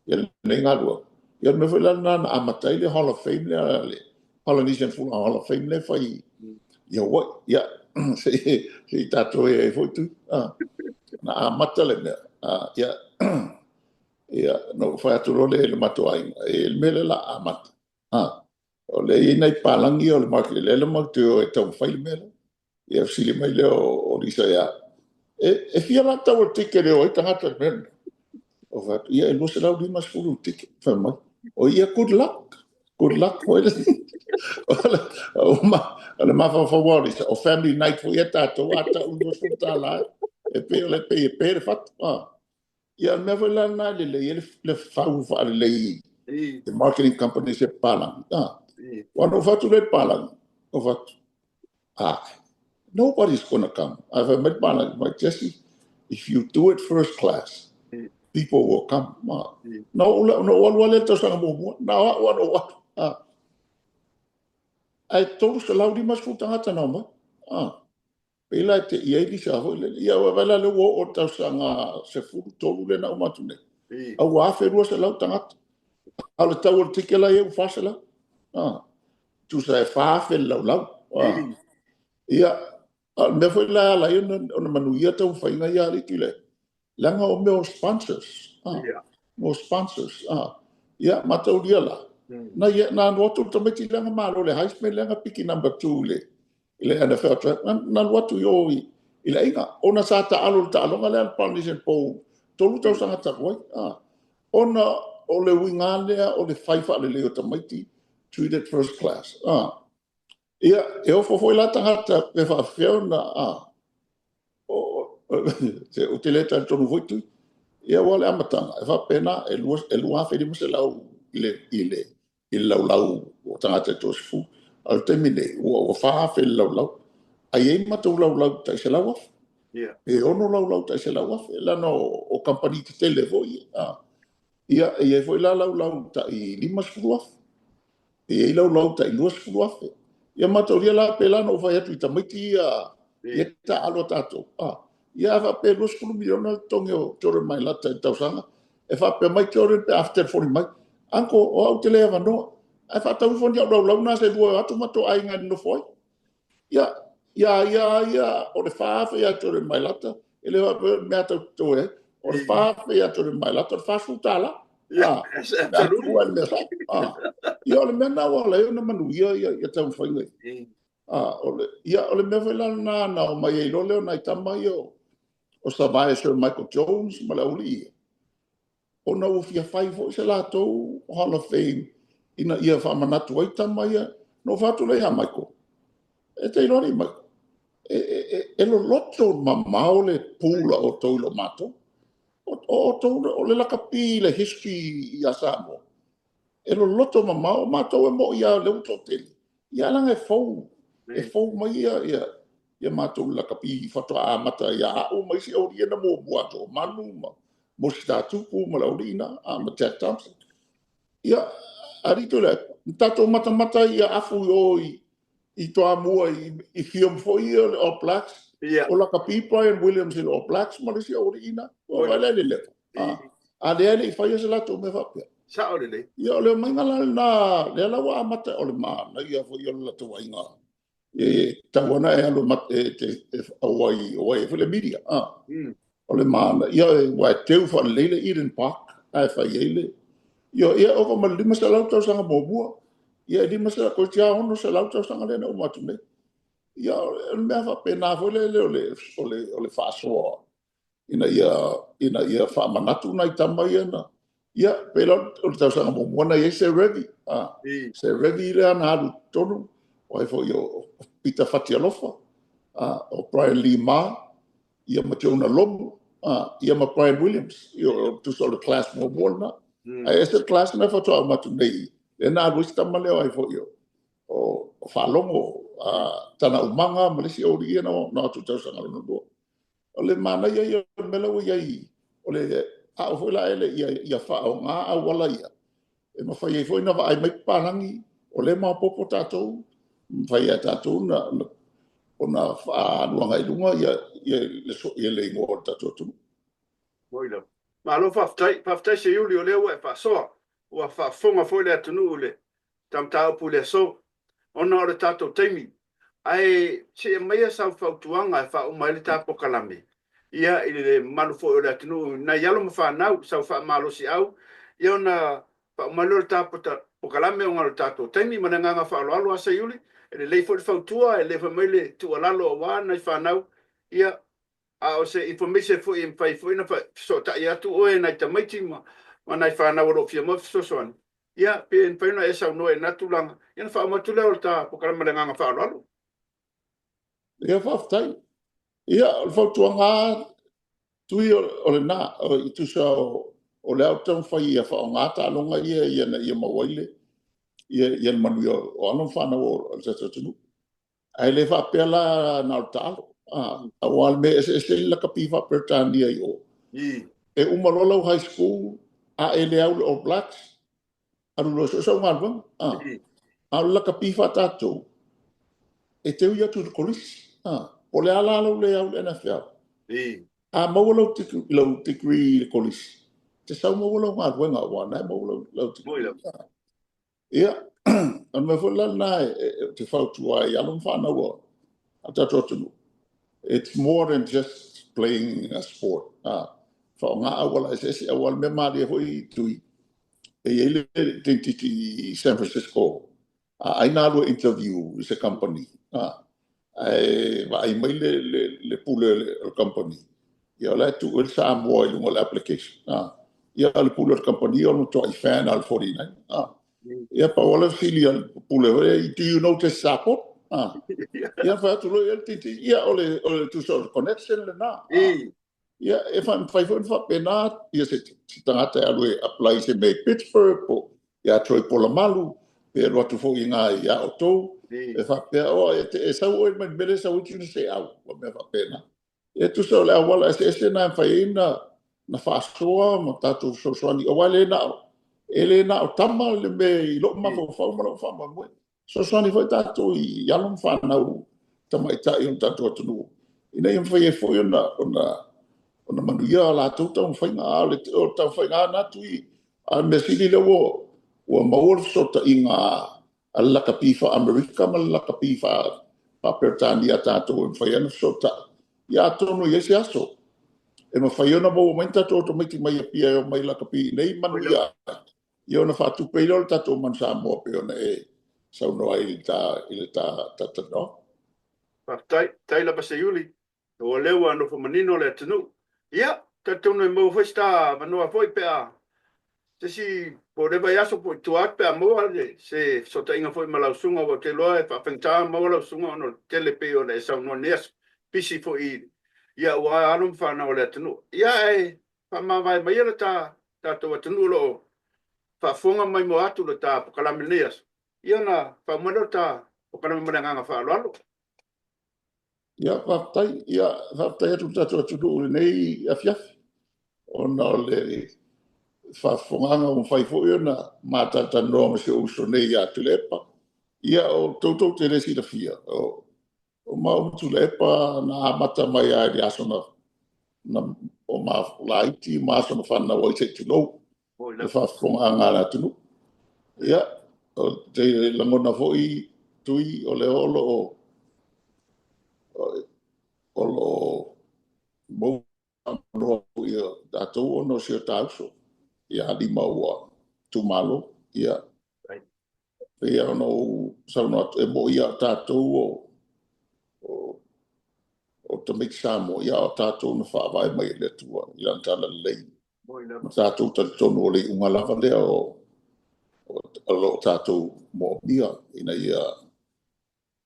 lenei galuega. Ia o le mea foi la lena na amata ai le Hall of Fame lea, le Polynesian Football Hall of Fame lea e fai i Hawaii. Ia, se i tatou i ai foi tui. Na amata le mea. Ia, ia, na ou fai atu loa lea i le matou aiga, e le mea lea la amata. O lea e i ai nai palagi o le market, lea la matou te o e taumafai le mea lea. Ia fesili mai lea o Lisa ia, e fia la tau o le ticket e o ai tagata i le mea lena? O fai atu, ia e 250 le ticket. Fai mai, o ia good luck. Good luck foi le o le mafaufau o Lisa, o family night foi ia tatou a tau $20 e pei o le pei e pe le fatu. Ia o le mea foi la lena e lelei ai le fau faalelei le marketing company se palagi. Ua na ou fai atu lea i le palagi, ou fai atu, nobody's gonna come. Ae fai mai le palagi, mai Jesse, if you do it first class, people will come. Na ou alu lava lea i le tausaga muamua, na o au lava na ou alu. Ae 350 tagata na omai. Pei la e te i ai Lisa foi lele. Ia ua la lea ua oo i le tausaga 13 lea na uma atu nei. A ua 1200 tagata. A o le tau o le ticket la e i ai ua 400. Tusa e 4000 le laulau. Ia, A o le mea foi la e ala ai ona manuia taumafaiga ia a alii Tuilaepa, leaga o mea o sponsors, o sponsors. Ia, mataulia la, na alu atu le tamaiti lea na malo i le Heisman lea na piki number 2 i le NFL Draft, na alu atu i o i le aiga, ona sa taalo i le taaloga lea a le Polynesian Bowl 3 tausaga talu ai. Ona o le uiga lea o le fai faalelei o tamaiti, treated first class. Ia, e ofo foi la tagata pe faapefea ona... ou te le talitonu foi Tui. Ia aua o le amataga, e faapena, e 2,500 i le laulau o tagata e toasefulu. A o le taimi nei, ua 4,000 le laulau. Ae i ai matou laulau tai 100,000. Pe 6 laulau tai 100,000, leaga o kamupani tetele foi ia. Ia, e i ai foi la laulau tai 50,000. E i ai laulau tai 20,000. Ia mataulia la, pei la ona ou fai atu i tamaiti ia e taaalo a tatou. Ia a faapea e 20 miliona le totogi o Jordan Mailata i le tausaga, e faapea mai Jordan pe a telefoni mai, "Uncle, o au ou te le avanoa, ae faatau ifo ni au laulau na se lua e o atu matou aiga e nonofo ai." Ia, ia ia ia, o le 4,000 ia Jordan Mailata, e le faapea o le mea tatou te totoe ai. O le 4,000 ia Jordan Mailata, o le $40. Yeah, absolutely. Ia, o le mea lena ua ala ai ona manuia ia taumafaiga ia. Ia, o le mea foi la lena na omai ai loa lea o nai tama ia o Savaia Sir Michael Jones ma le aualii ia, ona ua fia fai foi se latou Hall of Fame ina ia faamanatu ai tama ia. Na ou fai atu lea ia Michael, e te iloa alii Michael, e loloto mamao le pool a outou i lo matou. O outou o le lakapi i le history ia Samoa. E loloto mamao, o matou e moi lava o lea ua toatele. Ia leaga e fou, e fou mai ia matou lakapi faatoa amata ia au ma isi aualii ia na muamua atu o Manu ma Mosi Tatupu ma le aualii na, ma Jack Thompson. Ia, alii Tuilaepa, na tatou matamata i afu i o i Toamua i film foi ia o le All Blacks. O lakapi Brian Williams i le All Blacks ma le isi aualii na. Ua vaai le level. A lea e le i faia se latou mea faapea. Sao lelei. Ia, o le omaiga la lena, lea la ua amata o le manaia foi o le latou aiga. E tatau ona e alu e auai, auai ai foi le media. O le manaia, ia, ua e teu faalelei le Eden Park, ae fai ai le... Ia, ia ova ma le 500 tausaga muamua. Ia, e 500, toeitiiti lava 600 tausaga lea na uma atu nei. Ia, o le mea faapena foi lele o le faasoa ina ia faamanatu nai tama ia na... Ia, pei la o le tausaga muamua na i ai Serevi. Serevi lea na alu i totonu, o ai foi o Peter Fatialofa, o Brian Lee Ma, ia ma Jonah Lomu, ia ma Brian Williams. Ia, o tusa o le class muamua lena. Ae ese le class na faatoa uma atu nei, lea na alu ai si tama lea o ai foi o Faalogo, Tana Umaga ma le isi aualii ia na o atu i tausaga lona lua. O le manaia ia o le mea la ua i ai, o le ao foi la ele ia faaaoga auala ia, e mafai ai foi ona vaai mai papalagi, o lea e maopoopo tatou, mafai e tatou ona faaalu agai i luga ia le igoa o le tatou atunuu. Moi lava. Malo faafetai. Faafetai Seiuli o lea ua e faasoa. Ua faafofoga foi le atunuu i le mataupu i le aso, ona o le tatou taimi. Ae se i aumaia sau fautuaga e faauma ai le ta polokalame, ia i le mamalu foi o le atunuu, nai alo ma fanau, sau faamalosiau, ia ona faauma lea o le ta polokalame ona o le tatou taimi. Ma le agaga faaaloalo lava Seiuli, e lelei foi le fautua, e lelei foi mai le tuualalo aua nai fanau, ia a o se information foi e mafai foi ona fesootai atu oe nai tamaiti ma nai fanau o lo o fia maua fesoasoani, ia pe mafai ona e saunoa i lena tulaga, ia ona faauma atu lea o le ta polokalame ma le agaga faaaloalo. Ia, faafetai. Ia, o le fautuaga Tui o lena, i tusa o le au taumafai ia faaaoga taaloga ia ina ia maua ai le manuia o alo ma fanau o le tatou atunuu. Ae le faapea la na o le taalo. Aua o le mea e eseese ai le lakapi faa-Peretania i o. E uma loa lau high school, a e le au i le All Blacks, alu loa e sue sau galuega. A o le lakapi faa-tatou, e te ui atu i le kolisi. Po o le a la lau le au i le NFL. A maua lau degree i le kolisi, te sau maua lau galuega, aua na e maua lau degree. Ia, o le mea foi la lena e te fautua ai alo ma fanau a tatou atunuu. It's more than just playing a sport. Faaaoga auala eseese, aua o le mea malie foi Tui, e i ai le tamaitiiti i San Francisco, a ai na alu e interview i se company, ae vaai mai le pule o le company, ia o la e tuu ai le Samoa i luga o le application. Ia o le pule o le company o le matuai fan lava o le 49. Ia pau lava le fesili a le pule, "Do you know Jesse Sapolu?" Ia fai atu loa i ai le tamaitiiti, ia o le tusa o le connection lena. Ia e mafai foi ona faapena ia se tagata e alu e apply i se mea i Pittsburgh po o ia Troy Polamalu, pe alu atu foi i ina ia outou, e faapea, "Oh, e sau oe mai le mea lea e sau ai Junior Seau," o mea faapena. E tusa o le auala eseese na e mafai ai na faasoa ma tatou fesoasoani, aua e le na o tama le mea i lou mafaufau ma lou faamoemoe. Fesoasoani foi tatou i alo ma fanau tamaitai o le tatou atunuu, ina ia mafai ai foi ona manuia a latou taumafaiga. A o le taumafaiga lena Tui, a o le mea sili lea ua maua le fesootaiga a le lakapi faa-Amerika ma le lakapi faa-Peretania a tatou e mafai ai ona fesootai. Ia atonu e i ai se aso e mafai ona maua mai ni tatou tamaiti mai Apia e omai lakapi i inei manuia ai, ia ona faatupe ai lea o le tatou Manu Samoa pei ona e saunoa ai i le ta talanoaga. Faafetai, faafetai lava Seiuli, ua lea ua nofo manino le atunuu. Ia, talitonu e maua foi se ta avanoa foi pe a se isi po o le vaiaso po o i tua atu pe a maua se fesootaiga foi ma lau susuga, aua ou te iloa e faafaigata ona maua lau susuga ona o le tele pei ona e saunoa i lenei aso, pisi foi ia aua alo ma fanau a le atunuu. Ia ae faamavae maia le ta tatou atunuu o lo o faafofoga ma maimoa atu le ta polokalame i lenei aso, ia ona faauma ai lea o le ta polokalame ma le agaga faaaloalo. Ia, faafetai. Ia, faafetai atu i le tatou atunuu i lenei afiafi, ona o le faafofogaaga ua mafai foi ona matalatalanoa ma si ou uso nei ia Tuilaepa. Ia, o outou tou te le silafia, o maua ma Tuilaepa na amata mai lava i le aso na o ma laiti ma aso na fananau ai se i tulou le faafofogaaga a le atunuu. Ia, ou te lagona foi Tui, o lea o lo o maua ia tatou ona o si o ta uso ia Lima ua tuumalo. Ia, pei ona ou saunoa atu, e moni lava o tatou o tamaiti Samoa, ia o tatou na faavae mai e le Atua i lana talalelei. Ma tatou talitonu o le iuga lava lea o lo o tatou moomia ina ia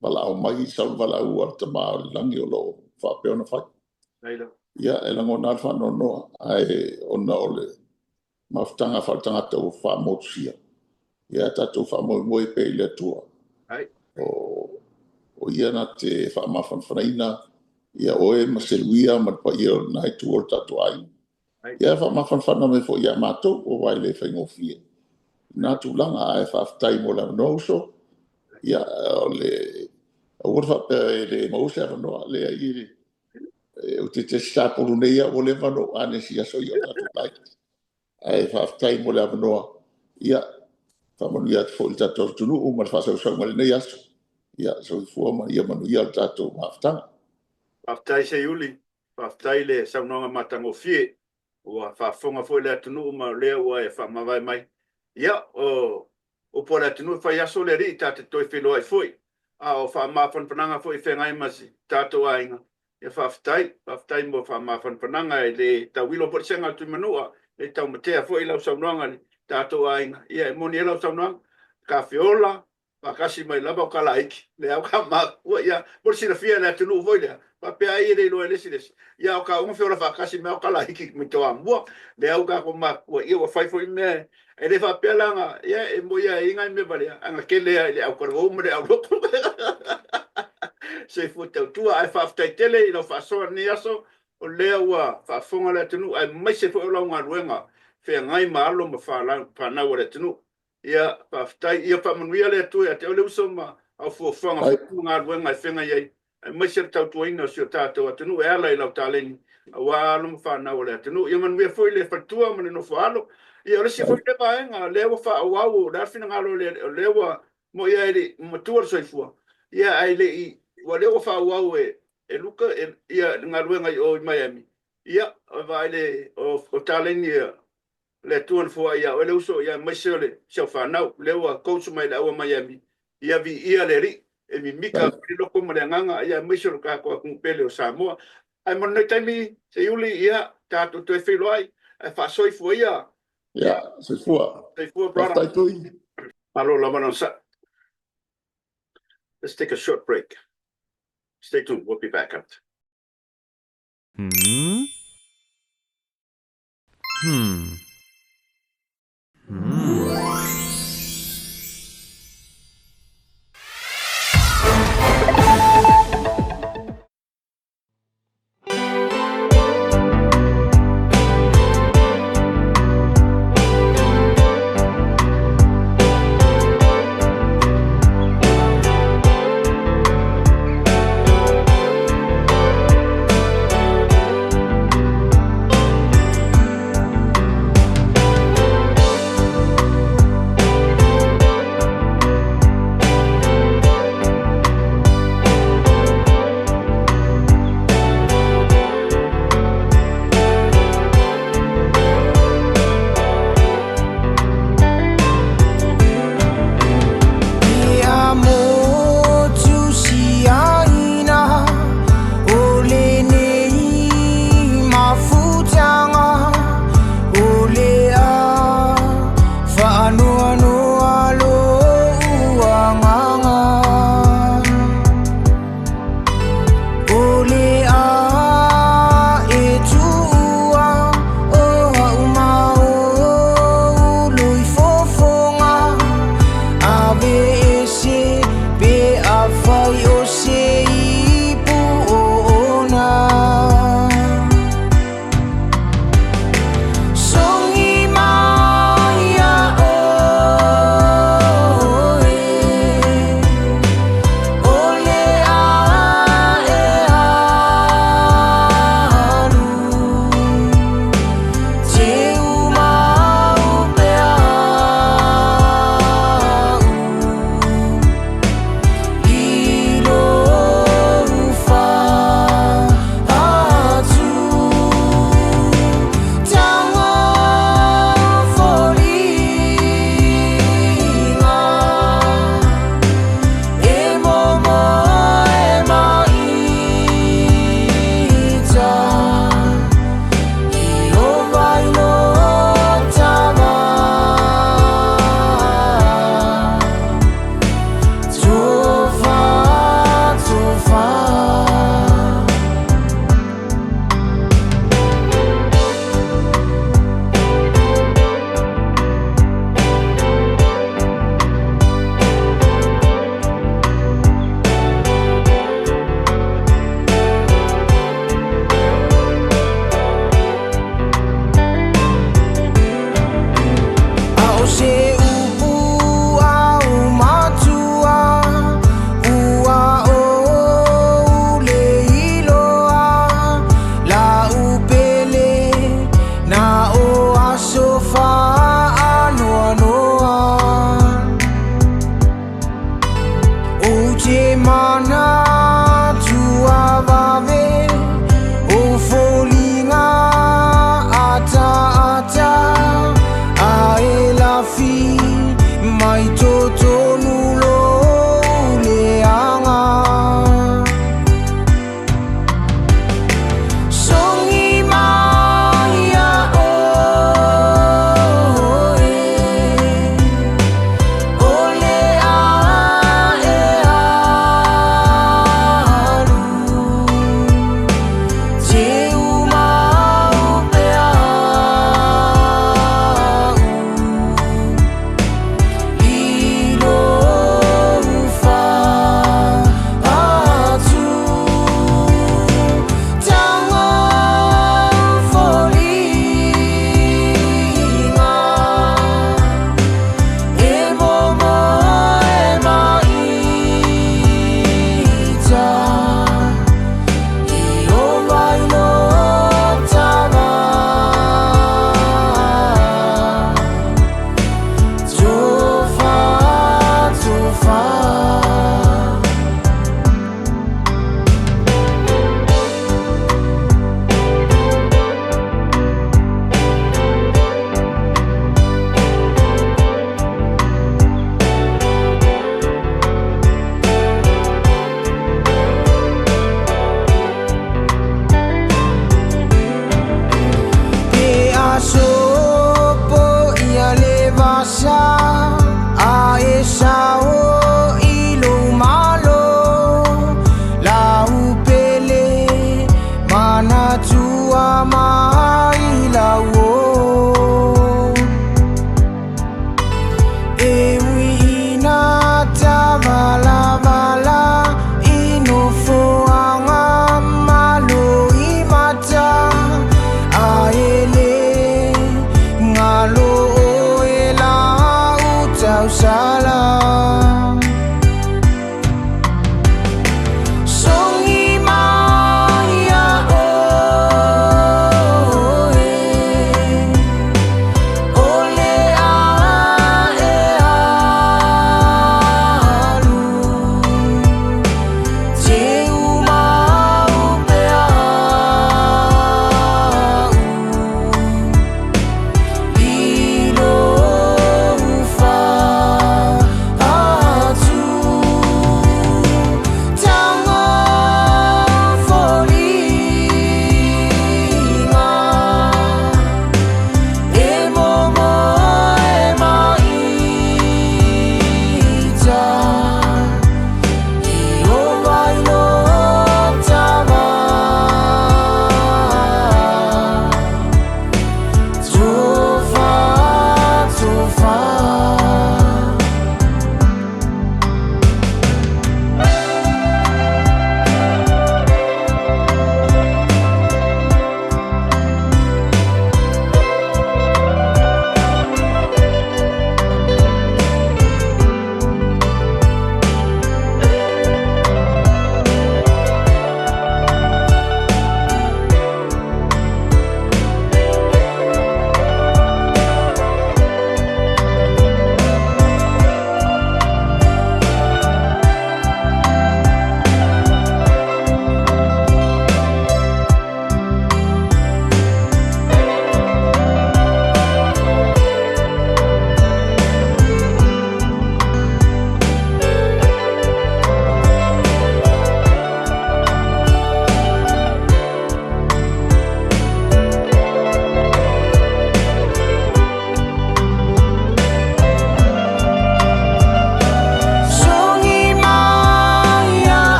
valaau mai, sau le valaau a le Tama o le lagi o lo o faapea ona fai. Ia, e lagona lava le faanoanoa, ae ona o le mafutaga faaletagata ua faamotusia, ia tatou faamoemoe pea i le Atua. O ia na te faamafanafanaina ia oe ma Seluia ma le paia o lena itu o le tatou aiga. Ia faamafanafana mai foi ia matou, aua e le faigofie lena tulaga, ae faafetai mo le avanoa uso. Ia, o le aua le faapea e le maua se avanoa, leai, ou te tasi sapolu nei au ua leva ona ou anesi i aso ia o tatou laiti. Ae faafetai mo le avanoa. Ia, faamanuia atu foi i le tatou atunuu ma le faasausauga i lenei aso. Ia, soifua ma ia manuia le tatou mafutaga. Faafetai Seiuli, faafetai le saunoaga matagofie. Ua faafofoga foi le atunuu ma o lea ua e faamavae mai. Ia, o upu a le atunuu e fai aso le alii ta te toe feiloai foi. A o faamafanafanaga foi e feagai ma si tatou aiga, ia faafetai, faafetai mo faamafanafanaga e le tauilo foi le sega a le Tuimanua, e le taumatea foi lau saunoaga i le tatou aiga. Ia e moni ai lau saunoaga, Tafeola faatasi mai lava o Kalaiki, lea ua mafua, ia, mo le silafia e le atunuu foi lea, faapea ai e le iloa e le isi le isi, ia o taua na feola faatasi mai o Kalaiki mai Toamua, lea ua tatou mafua, ia ua fai foi mea, e le faapea la na, ia e moi lava e i ai nai mea valea, ae na tele lava i le autalavou ma le aulotu. Soifua tautua, ae faafetai tele i lau faasoa i lenei aso, o lea ua faafofoga le atunuu, aemaise foi o lau galuega feagai ma alo ma fanau a le atunuu. Ia, faafetai. Ia faamanuia le Atua ia te oe le uso ma au fuafuaga foi ma galuega e feagai ai, aemaise le tautuaina o si o tatou atunuu e ala i lau taleni, aua alo ma fanau a le atunuu. Ia manuia foi le faletua ma le nofo a alo. Ia, o le isi foi lea vaega, o lea ua faaauau, o le a le finagalo o le, o lea ua moni lava e le i matua le soifua, ia, ae le i, o lea ua faaauau e E Luka, e, ia, le galuega i o i Miami, ia, vaai le, o taleni ia, le Atua na foai ia oe le uso, ia aemaise o le si au fanau, lea ua coach mai le au a Miami, ia viia le Alii, e mimika le loto ma le agaga, ia aemaise o le tatou atunuu pele o Samoa. Ae mo lenei taimi, Seiuli, ia, tatou toe feiloai, ae faasoifua ia. Ia, soifua. Soifua, brother. Faafetai Tui. Malo lava le onosai. Let's take a short break. Stay tuned, we'll be back after.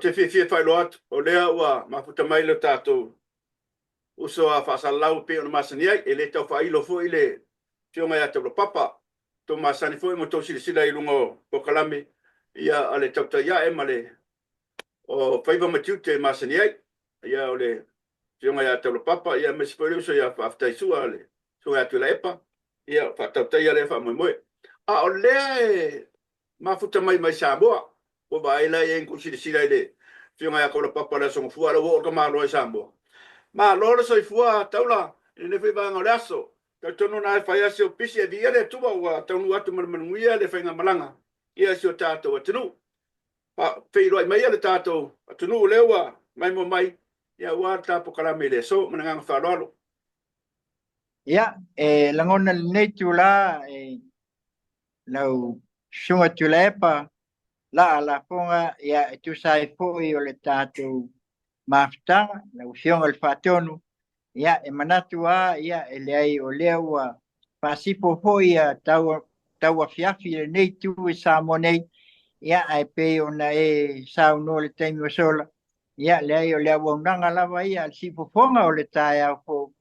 te fiafia e faailoa atu, o lea ua mafuta mai lo tatou uso a faasalalau e pei ona masani ai. E le tau faailo foi le Afioga ia Taulapapa, tou masani foi ma tou silasila i luga o polokalame ia a le Tautai Ae ma le o faiva ma tiute e masani ai. Ia o le Afioga ia Taulapapa, ia aemaise foi le uso ia Faafetai Sua, le Susuga ia Tuilaepa, ia faatautaia lea faamoemoe. A o lea e mafuta mai mai Samoa, ua vaai la i ai na silasila i le Afioga ia Taulapapa i le Aso Gafua, a o lea ua oo le tamaloa i Samoa. Malo le soifua Taula i lenei foi vaega o le aso. Talitonu na e fai lava si ou pisi, ae viia le Atua ua taunuu atu ma le manuia le faigamalaga i si o tatou atunuu. Feiloai maia le tatou atunuu lea ua maimoa mai aua le ta polokalame i le aso. Ma le agaga faaaloalo. Ia, e lagona lenei itula e lau Susuga Tuilaepa Laa Lafoga, ia, e tusa ai foi o le tatou mafutaga, lau Afioga i le Faatonu, ia, e manatu lava, ia, e leai o lea ua faasifo foi ia tau, tau afiafi i lenei itu i Samoa nei, ia, ae pei ona e saunoa i le taimi ua sola, ia, leai o le auaunaga lava ia a le siufofoga o le taeao fou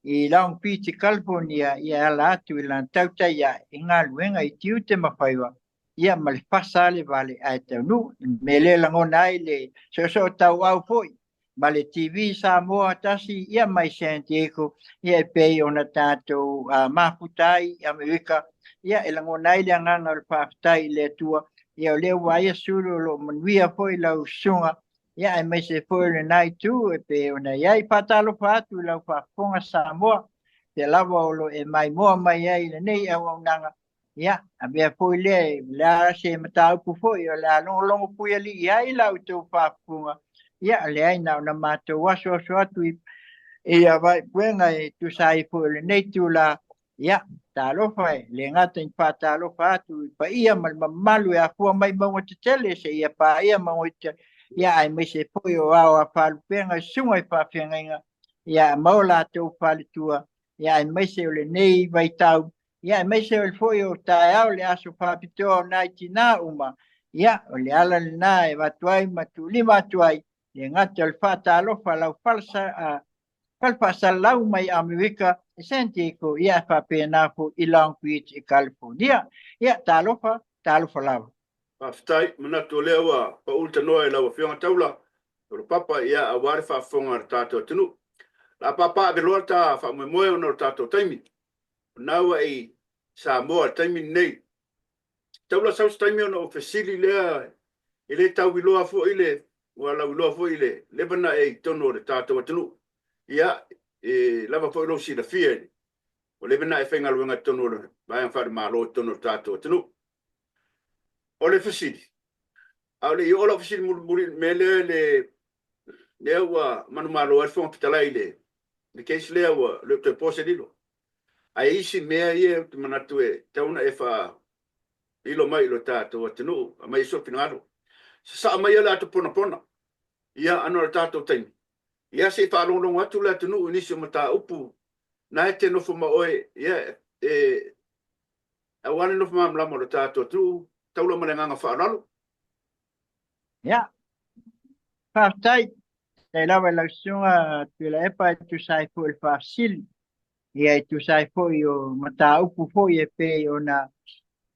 i Long Beach i California, ia, e ala atu i lana tautai ae i galuega i tiute ma faiva, ia, ma le fasa ale vale ae taunuu. I le mea lea e lagona ai le soosoo tauau foi ma le TV Samoa tasi, ia, mai San Diego, ia, e pei ona tatou mafuta ai i Amerika, ia, e lagona ai le agaga o le faafetai i le Atua, ia, o lea ua vaai sulu o lo o manuia foi lau susuga, ia, aemaise foi o lena itu e pei ona i ai. Faatalofa atu i lau faafofoga Samoa, pea lava o lo o e maimoa mai ai i lenei auaunaga. Ia, avea foi lea, o le a se mataupu foi o le a logologo puialii ai la outou faafofoga. Ia, leai, na ona matou asuasu atu i avaipuega e tusa ai foi o lenei itula. Ia, talofa e le gata i faatalofa atu i paia ma le mamalu e afua mai mauga tetele seia paia mauga iti, ia, aemaise foi o ao a faalupega i susuga i faafeagaiga, ia, ma o latou faletua, ia, aemaise o lenei vaitau, ia, aemaise o foi o taeao le aso faapitoa o nai tinā uma. Ia, o le ala lena e avatu ai ma tuulima atu ai, le gata o le faatalofa lau falesa fale faasalalau mai Amerika i San Diego, ia, e faapena foi i Long Beach i California. Ia, talofa, talofa lava. Faafetai, manatu o lea ua pau le tanoa i lau Afioga Taula, Taulapapa, ia, aua le faafofoga a le tatou atunuu. O le a papaaveloa le ta faamoemoe ona o le tatou taimi. O lena ua e i Samoa i le taimi lenei. Taula sau se taimi ona ou fesili lea, e le tauiloa foi le, ua lauiloa foi le leva na e i totonu o le tatou atunuu. Ia, e lava foi lou silafia i le, ua leva na e faigaluega i totonu o le vaega faale-Malo i totonu o le tatou atunuu. O le fesili, a o le i oo lau fesili mulimuli i le mea lea, le, lea ua manumalo ai le Fofoga Fetalai i le, le case lea ua le o toe po se lilo. Ae isi mea ia ou te manatu e tatau ona e faailo mai i lo tatou atunuu, aumai ai sou finagalo. Sasaa mai le ato ponapona, ia, ana o le tatou taimi, ia se i faalogologo atu le atunuu i nisi o mataupu na e te nofo ma oe, ia, e, aua le nofo malamalama o le tatou atunuu, taula ma le agaga faaaloalo. Ia, faafetai. Faafetai lava i lau Susuga Tuilaepa e tusa ai foi o le faafesili, ia, e tusa ai foi o mataupu foi e pei ona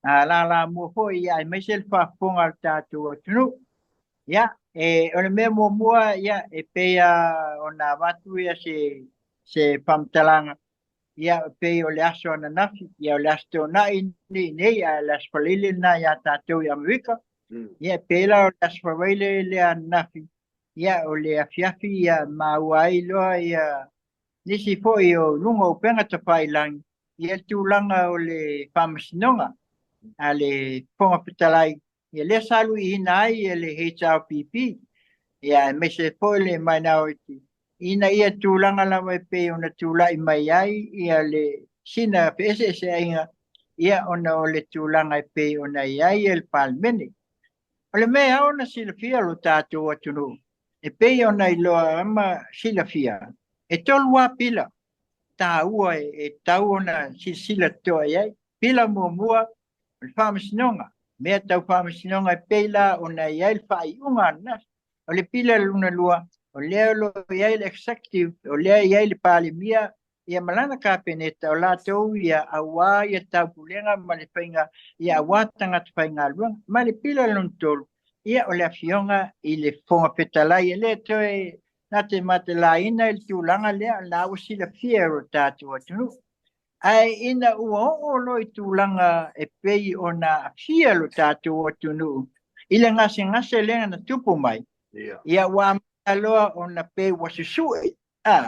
lalamua foi, ia, aemaise le faafofoga a le tatou atunuu. Ia, e, o le mea muamua, ia, e pei ona avatu ia se faamatalaga, ia, e pei o le aso ananafi, ia, o le aso Toonai nei nei, a o le aso Faraile lena ia tatou i Amerika. Ia, e pei la o le aso Faraile lea ananafi, ia, o le afiafi, ia, maua ai loa ia nisi foi o luga o upega tafailagi, ia, le tulaga o le faamasinoga a le Fofoga Fetalai, ia, lea sa luiina ai e le HRPP, ia, aemaise foi le minority, ina ia tulaga lava e pei ona tulai mai ai ia le sina feeseeseaiga, ia, ona o le tulaga e pei ona i ai le Palemene. O le mea e ao ona silafia lo tatou atunuu, e pei ona iloa ma silafia, e tolu lava pila taua e tatau ona silasila totoa i ai. Pila muamua, o le faamasinoga, mea tau faamasinoga e pei la ona i ai le faaiuga ananafi. O le pila lona lua, o lea o lo o i ai le executive, o lea e i ai le Palemia ia ma lana Kapeneta, o latou ia aua ia taupulega ma le faiga ia aua tagata faigaluega. Ma le pila lona tolu, ia o le afioga i le Fofoga Fetalai, e le toe na te matelaina i le tulaga lea, o lena ua silafia e lo tatou atunuu. Ae ina ua oo loa i tulaga e pei ona aafia lo tatou atunuu i le gasegase lea na tupu mai, ia ua amata loa ona pei ua susue,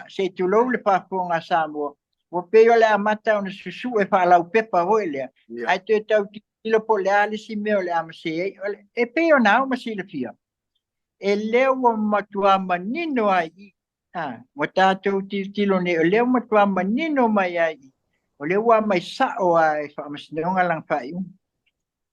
se i tulou le faafofoga a Samoa, ua pei o le amata ona susue faalaupepa foi lea, ae toe tau tilotilo po o le a le isi mea o le a masē ai. E pei ona ao ma silafia, e lea ua matua manino ai i ua tatou tilotilo nei, o lea ua matua manino mai ai i, o lea ua aumai sao lava e Faamasinoga lana faaiuga.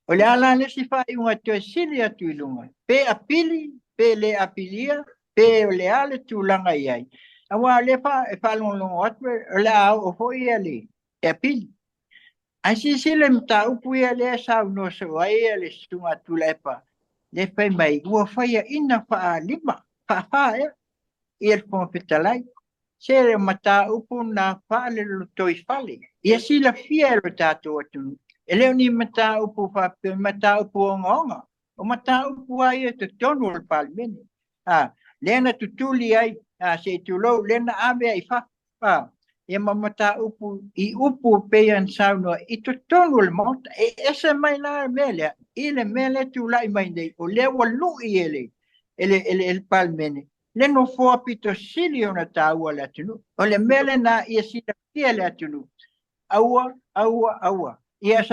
O le a la le isi faaiuga e toe sili atu i luga, pe apili, pe le apilia, pe o le a le tulaga i ai, aua o lea e faalogologo atu o le a oo foi le apili. Ae silasila i mataupu ia lea e saunoa soo ai le susuga a Tuilaepa, lea fai mai ua faiaina faalima, faafa ea ia le Fofoga Fetalai. Se le mataupu na faalelotoifale, ia silafia e lo tatou atunuu. E le o ni mataupu faapea, mataupu ogaoga, o mataupu lava ia i totonu o le Palemene. Lea na tutuli ai, se i tulou, lea na ave ai i fafo, ia ma mataupu i upu e pei ona saunoa i totonu o le Maota. E ese mai la le mea lea i le mea lea e tulai mai nei, o lea ua lui e le Palemene le nofoa pito sili ona taua le atunuu. O le mea lena ia silafia le atunuu. Aua, aua, aua. Ia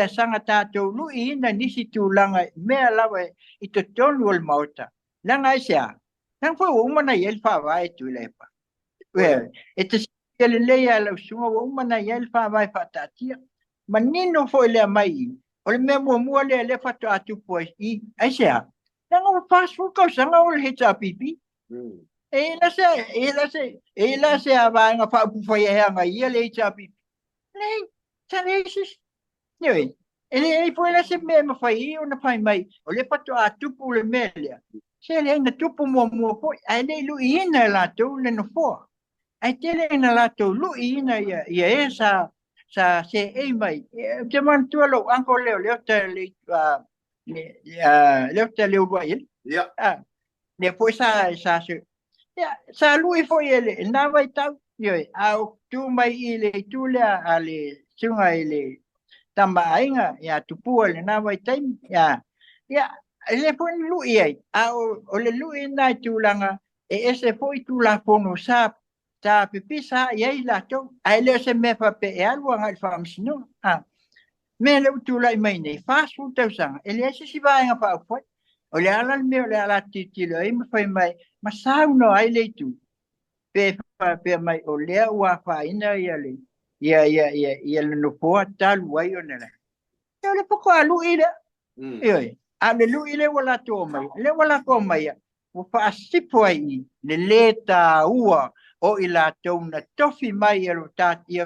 saga tatou luiina nisi tulaga mea lava i totonu o le Maota. Leaga aisea? Leaga foi ua uma ona i ai le Faavae Tuilaepa. E te silafia lelei lava lau susuga, ua uma ona i ai le Faavae faataatia. Manino foi lea mai i, o le mea muamua lea lea faatoa tupu ai i, aisea? Leaga ua 40 tausaga o le HRPP. E i la se vaega faaupufai e agaia le HRPP. Leai, sa leai se isi. Ioe, e leai foi la se mea e mafai ai ona fai mai, o lea faatoa tupu le mea lea. Se leai, na tupu muamua foi, ae le i luiina e latou le nofoa. Ae tele ina latou luiina ia e sa seei mai. Ou te manatua lou uncle lea o Leota Leota Leuluaiele. Lea foi sa lui foi e lena vaitau. Ioe, a o tu mai i le itu lea a le susuga i le Tama a Aiga ia Tupua i lena vaitaimi. Ia, e le foi na lui ai, a o le lui lena i tulaga e ese foi Tulafono sa pipisa i ai latou, ae le o se mea faapea e alu agai i le Faamasinoga. Mea lea ua tulai mai nei, 40 tausaga, e leai se isi vaega faaupufai. O le a la le mea o le a latou tilotilo ai ma fai mai, ma saunoa ai le itu, pe faapea mai o lea ua afaina ia le nofoa talu ai ona le. O le faatoa lui lea. Ioe, a o le lui lea ua latou aumai, lea ua latou aumaia, ua faasifo ai i le lē taua o i latou na tofi mai e o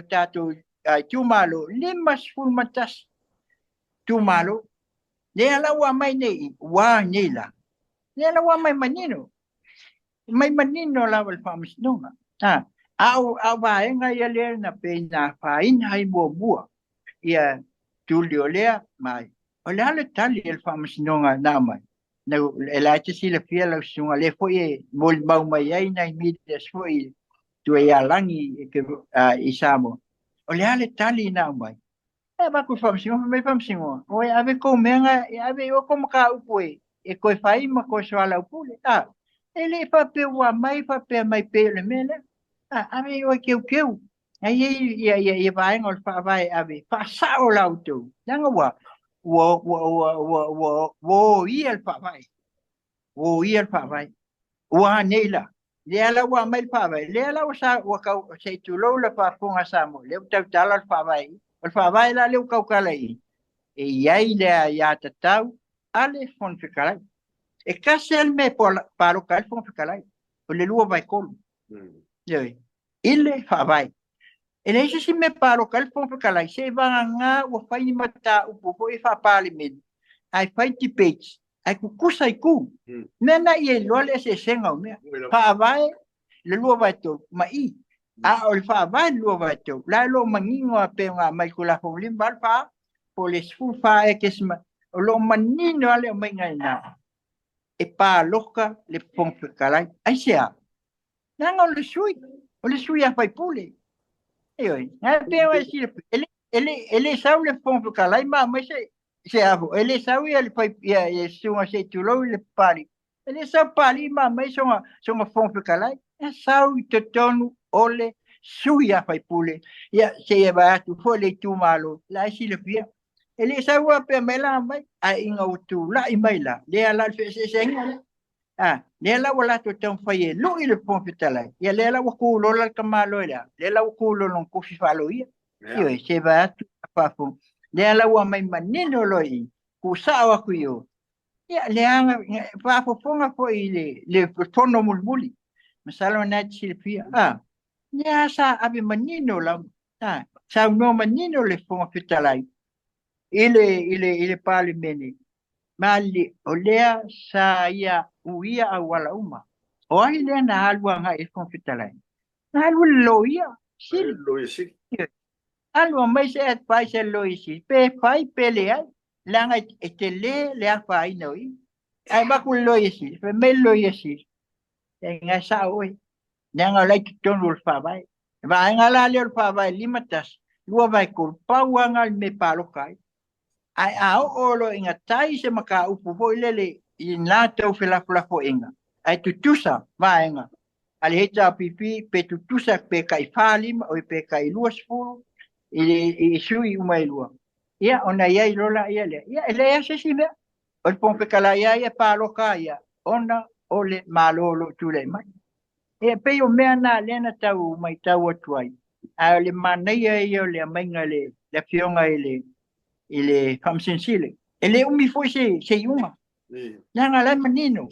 tatou itumalo, 51 itumalo. Lea la ua aumai nei, ua nei la. Lea la ua aumai manino. Mai manino lava le Faamasinoga. A o vaega ia lea na pei na afaina ai muamua ia tuli o lea mai. O le a le tali a le Faamasinoga na aumai? E la e te silafia lau susuga, lea foi e molimau mai ai nai media foi Tuaialagi i Samoa. O le a le tali na aumai? E avatu i le Faamasinoga, fai mai le Faamasinoga, oi ave kou mea, e ave i o kou mataupu e toe fai ma toe soalaupule. E le i faapea ua aumai faapea mai pei o le mea lea. Ave i o e teuteu. Ai ia ia vaega o le Faavae ave faasao la outou. Leaga ua oia le Faavae. Ua oia le Faavae. Ua anei la. Lea la ua aumai le Faavae. Lea la ua tau, se i tulou le faafofoga a Samoa, lea ua tautala le Faavae. O le Faavae la lea ua tautala i, e i ai le aiatatau a le Fofoga Fetalai. E tasi lava le mea e palota ai le Fofoga Fetalai, o le 2/3. Ioe, i le Faavae. E leai se isi mea e palota ai le Fofoga Fetalai, se i vagana ua fai ni mataupu foi faa-Palemene, ae fai debates. Ae tutusa itu. Mea na ia iloa le eseesega o mea. Faavae le 2/3 ma i. A o le faavae le 2/3, la e lo o manino a pei ona aumai i Tulafono 54 po o le 14 ea tesima, o lo o manino lava le aumaiga i ina, e palota le Fofoga Fetalai. Aisea? Leaga o le sui, o le sui a faipule. Ioe, na e pei ona e silafia, e le sau le Fofoga Fetalai ma aumai se se afu, e le sau ia le fai ia ia susuga se i tulou i le Papalii. E le sau Papalii ma aumai sona sona Fofoga Fetalai. E sau i totonu o le sui a faipule. Ia seia vaai atu foi le itumalo, la e silafia. E le sau lava pea mai la mai, ae ina ua tulai mai la, lea la le feeseeseaiga lea. A, lea la ua latou taumafai e lui le Fofoga Fetalai, ia lea la ua tulola le tamaloa i le a? Lea la ua tulola lona tofi faaloia. Ioe, se vae atu a faafofoga. Lea la ua aumai manino loa i i, tuusao atu i o. Ia, leaga faafofoga foi i le, le fono mulimuli. Masalo na e te silafia. A, lea sa ave manino lava. A, saunoa manino le Fofoga Fetalai i le, i le, i le Palemene. Ma le, o lea sa ia uia auala uma. O ai lea na alu agai i le Fofoga Fetalai? Na alu i le loia sili. Loia sili. Alu aumai se advice a le loia sili, pe fai pe leai, leaga e tele le afaina o i. Ae avatu i le loia sili, fai mai le loia sili, e nga e sao oe, leaga o la i totonu o le faavae. Vaega la lea o le faavae 51, 2/3, pau lava na o le mea e palota ai. Ae a oo loa ina tai se mataupu foi lele i na tau felafolafoaiga, ae tutusa vaega a le HRPP pe tutusa pe tai 4 5 oi pe tai 20 i, i sui uma e lua. Ia, ona i ai loa laia lea. Ia, e leai se isi mea. O le Fofoga Fetalai lava ia e palota ia, ona o le Malo o lo o tulai mai. Ia, pei o mea na lea na tau matau atu ai. Ae o le manaia ia o le aumaiga e le Afioga i le i le Faamasino Sili. E le umi foi se, se iuga. Leaga la e manino.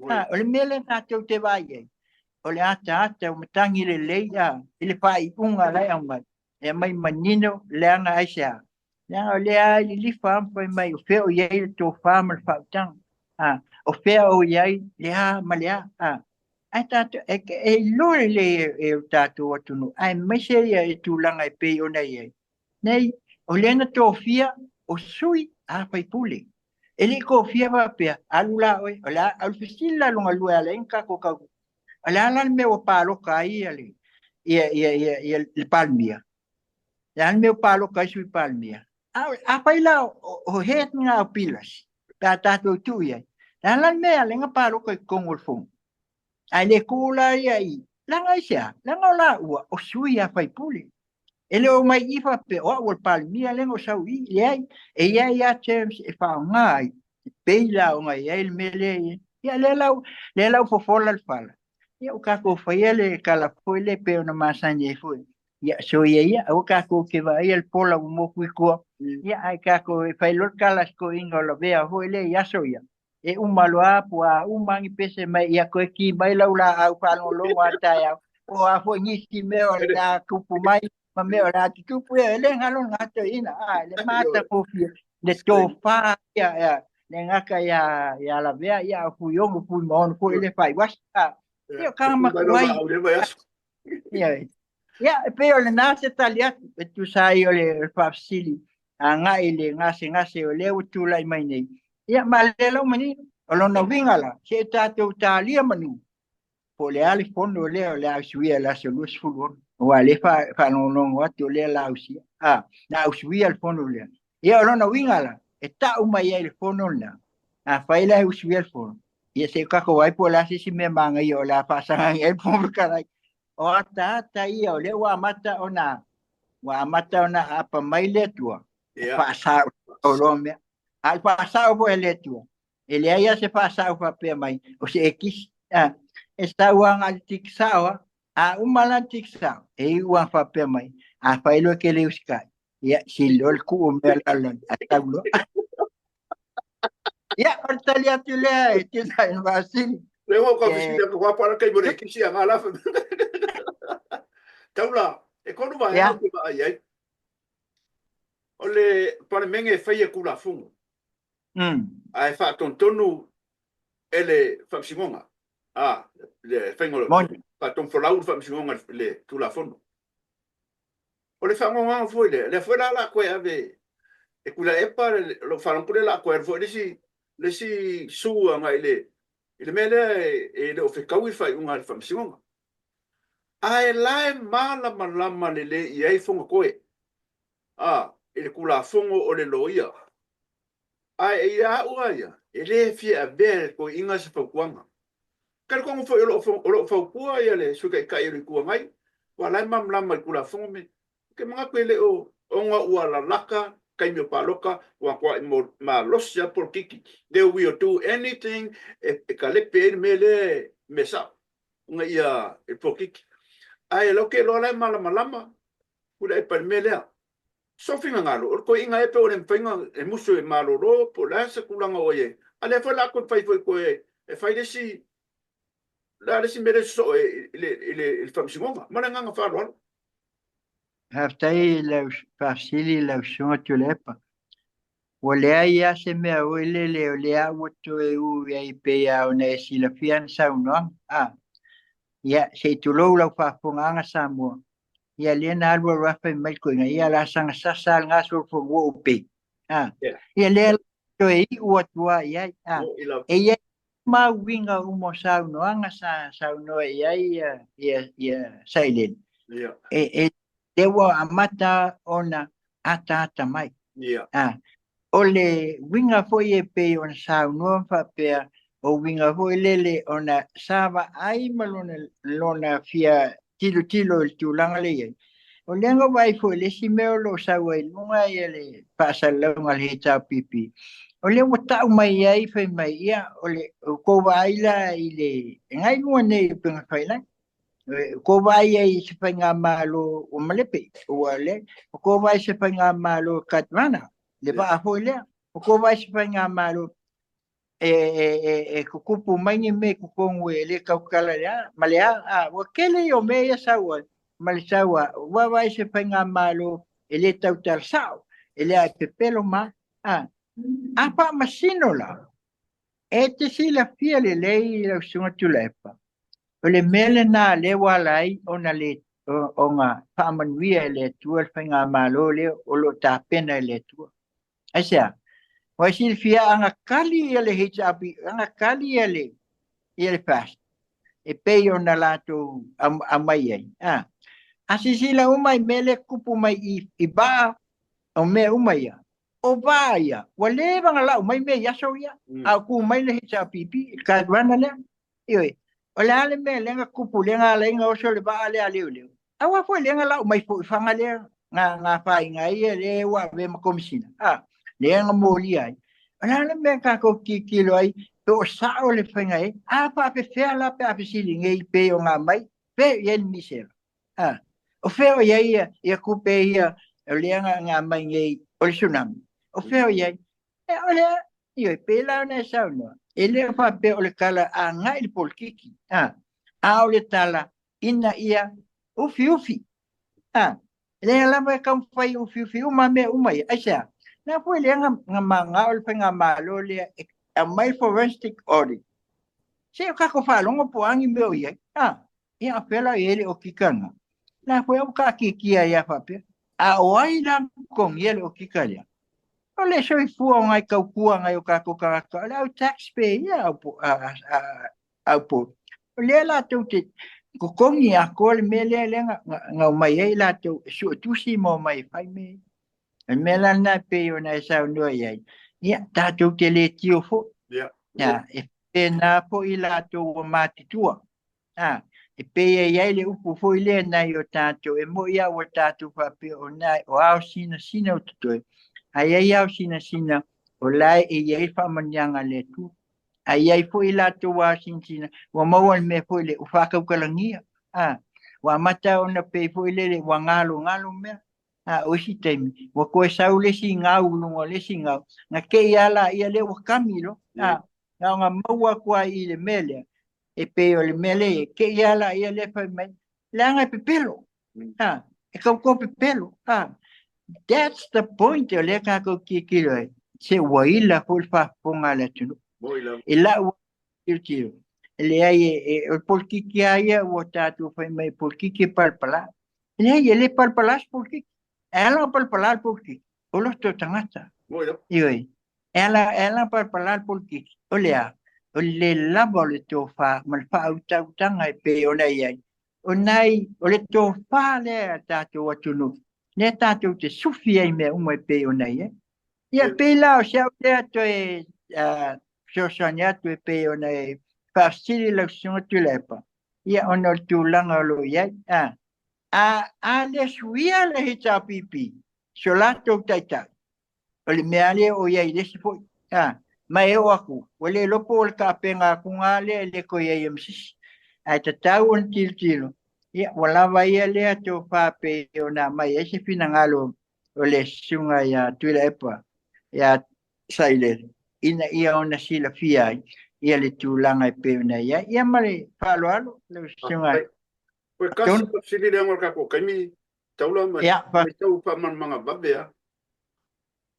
A, o le mea lea tatou te vaai ai, o le ataata o matagi lelei a, i le faaiuga la e aumai, e aumai manino leaga aisea? Leaga o lea e lilifa lava ma fai mai o fea o i ai le tofa ma le faautaga. A, o fea o i ai le a ma le a. A, ae tatou, e, e iloa lelei e, e o tatou atunuu, aemaise ia i tulaga e pei ona i ai. Nei, o lea na tofia o sui a faipule. E le i tofia faapea, alu la oe, o le a, o le fesili la lona lua e ala ai ona tatou tau, o le a la le mea ua palota ai ia le, ia, ia, ia, ia le Palemia? O le a le mea ua palota ai Sui Palemia? A, afai la o, o head na o pillars, pe a tatou tuu i ai, o le a la le mea e ala ai ona palota i totonu o le Fono? Ae le tuu la ia i, leaga aisea? Leaga o laua o sui a faipule. E le o mai i faapea o au o le Palemia lea na ou sau i i. Leai, e i ai lava terms e faaaoga ai, e pei la ona i ai le mea lea e i ai. Ia lea la, lea la ua fofola le fala, ia ua tatou faia le tala foi lea e pei ona masani ai foi. Ia soia ia, aua tatou te vaaia le pola ua motu i tua, ia ae tatou e fai loa le tala a si toeaina o Lavea foi lea i aso ia, e uma loa po a uma ni pese mai ia toe ki mai lau laau faalogologo a taeao po a foi nisi mea o le a tupu mai ma mea o le a tutupu ia e le galo na toeaina a le matagofie le tofa ia ia le gata ia ia Lavea ia o Fuiono Fuimaono foi le faiuasi a ia o kanga matuai ia ia e pei o lena se tali atu e tusa ai o le faafesili agai i le gasegase o lea ua tulai mai nei. Ia ma lea lau manino, o lona uiga la, se i tatou talia manu, po o le a le fono lea o le a usuia i le aso 26, aua o lea e faalogologo atu o lea o le a usia, a, na usuia le fono lea. Ia o lona uiga la, e tau mai ai le fono lena, afai la e usuia le fono, ia se i tatou vaai po o le a se isi mea manaia o le a faasagagi ai le Fofoga Fetalai. O ataata ia o lea ua amata ona ua amata ona aapa mai le Atua, Ia. faasao loa mea. A o le faasao foi a le Atua, e leai lava se faasao faapea mai, o se ekisi. A, e sau lava na o le tikisao lava. A uma la le tikisao, e iu lava faapea mai, afai loa e te le usitai, ia, sili loa le tuu o mea lalolagi, ae sau loa. Ia, o le tali atu lea e tusa ai ma faafesili. Le o ka fesili atu kwa para kai mo le ekisi a ngā lafa. Taula, e konu vaega Ia. ou te vaai ai. O le Palemene e faia Tulafono. Ae faatonutonu e le Faamasinoga, a, le faiga o le Moni. faatonufolau le Faamasinoga i le Tulafono. O le faanoanoaga foi lea, lea foi la o le a toe ave e Tuilaepa lou faalogo lea o le a toe alu foi le isi sue agai i le mea lea e le o fetaui le faaiuga a le Faamasinoga. Ae la e malamalama lelei i ai Fonotoe a, i le Tulafono o le Loia. Ae ia au lava ia, e le fia avea e le toeaina se fautuaga. Talitonu foi o lo o fautua le Sui Taitai o le Itu Agai, aua o la e malamalama i le Tulafono me. Ou te manatu e le o, ona ua lalata taimi o palota, ua matuai malosi lava polokiki. They will do anything e talepe ai le mea lea, mea sao, ona ia i le polokiki. Ae o lea ou te iloa o la e malamalama Tuilaepa i le mea lea. Sou finagalo, o le toeaina ea pe ua le mafai ona e musu e malolo po o le a se tulaga ua i ai, a o lea foi o le a toe fai foi toe e fai le isi, o le a le isi mea lea e sosoo i le Faamasinoga. Ma le agaga faaaloalo. Faafetai i lau faafesili lau Susuga Tuilaepa. Ua leai lava se mea oi lele o lea ua toe u i ai pei lava ona e silafia ana saunoaga. A, ia, se i tulou lau faafofogaaga Samoa, ia lea na alu alu lava fai mai le toeaina, ia o le a saga sasa lava lena solofanua ou pei. A, ia lea toe iu atu lava i ai. A, e i ai uma uiga uma o saunoaga sa saunoa i ai ia Sailele. E, lea ua amata ona ataata mai. A, o le uiga foi e pei ona saunoa ma faapea, o uiga foi lele ona sa vaai ma lona fia tilotilo i le tulaga lea e i ai. O lea na ou vaai foi i le isi mea o lo o sau ai i luga le faasalalauga a le HRPP, o lea ua tau mai ai fai mai, ia, o le tou vaai la i le na i luga nei o upega tafailagi, tou vaai ai i se faigamalo ua malepe, ua le, ua tou vaai i se faigamalo Kadvana, le vaa foi lea, ua tou vaai i se faigamalo e tutupu mai ni mea i totonu e le tautala i le a ma le a, a, ua tele ia o mea ia sau ai, ma le sau a, ua vaai i se faigamalo e le tautala sao, e le a pepelo ma, a, a faamasino la, e te silafia lelei lau Susuga Tuilaepa, o le mea lena lea ua ala ai ona le ona faamanuia e le Atua le faigamalo lea o lo o tapena e le Atua. Aisea? Ua e silafia ana kali ia le HRP, ana kali ia le ia le FAST e pei ona latou aumai ai. A, a silasila uma i mea lea e tupu mai i vaa, o mea uma ia, o vaa ia, ua leva ona lau mai mea i aso ia, a o tu mai le HRPP, le Kadwana lea. Ioe, o le a le mea lea na tupu lea na ala ai ona oso le vaa lea a leoleo? Aua foi lea na lau mai foi i Faga lea na afaina ai lea ua avea ma Komesina, a, lea na molia ai. O le a le mea tatou tilotilo ai pe o sao le faiga ai? A faapefea la pe a fesili nei pei ona aumai, fea o i ai le misela? A, o fea o i ai ia tupe ia o lea na aumai nei o le tsunami? O fea o i ai? E, o lea, ioe, pei la ona e saunoa, e le faapea o le tala agai i le polokiki, a, a o le tala ina ia ufiufi. A, lea lava e taumafai e ufiufi uma mea uma ia. Aisea? Na foi lea na manao le faigamalo lea e aumai forensic audit. Se o tatou faalogo po o a ni mea o i ai. A, ia a fea la o i ai le okika lena? Na foi ua taatiatia ai lava faapea. A o ai la na totogia le okika lea? O le soifua o nai tautua nai o tatou tagata, o le au taxpayer ia, a Upolu. O lea latou te totogi atoa le mea lea lea na omai ai latou e suetusi ma omai e fai mea ia. O le mea la lena e pei ona e saunoa i ai, ia, tatou te le tio foi. Ia, e faapena foi latou ua matutua. A, e pei e i ai le upu foi lea nai o tatou, e moni lava ua tatou faapea o na o ao sinasina o totoe, ae i ai ao sinasina o la e i ai faamanuiaga a le Atua. Ae i ai foi latou ao sinasina ua maua le mea foi lea ua faatautalagia, a, ua amata ona pei foi lele ua galogalo mea. A o isi taimi ua toe sau le isi gau i luga o le isi gau, na te i lava laia lea ua kami loa, a, na ona maua atu lava i le mea lea, e pei o le mea lea e te i lava laia lea fai mai, leaga e pepelo, a, e tauto pepelo, a. That's the point o lea tatou tilotilo ai, se ua ila foi le faafofoga a le atunuu. I lau tilotilo, e leai o le polokiki lava ia ua tatou fai mai polokiki e palapala. E leai, e le palapala se polokiki. E ala ona palapala le polokiki, o loto o tagata. Ioe, e ala ona palapala le polokiki, o le a? O le le lava o le tofa ma le faautautaga e pei ona i ai. O nai, o le tofa lea a le tatou atunuu, lea tatou te sufi ai i mea uma e pei ona i ai. Ia, pei la o si au lea toe fesoasoani atu e pei ona e faafesili lau Susuga Tuilaepa, ia ona o le tulaga o lo o i ai. A le suia le HRPP, so latou taitai, o le mea lea o i ai i le isi foi. Ma e oo atu, ua le iloa po o le tapena atuga lea e le toe i ai ma se isi. Ae tatau ona tilotilo, ia, ua lava ia lea tofa pei ona aumai ai se finagalo o le Susuga ia Tuilaepa ia Sailele, ina ia ona silafia ai ia le tulaga e pei ona i ai. Ia ma le faaaloalo lau Susuga. Ua tasi le fesili lea mo le tatou taimi, taula ma tau faamalamalamaga vave lava.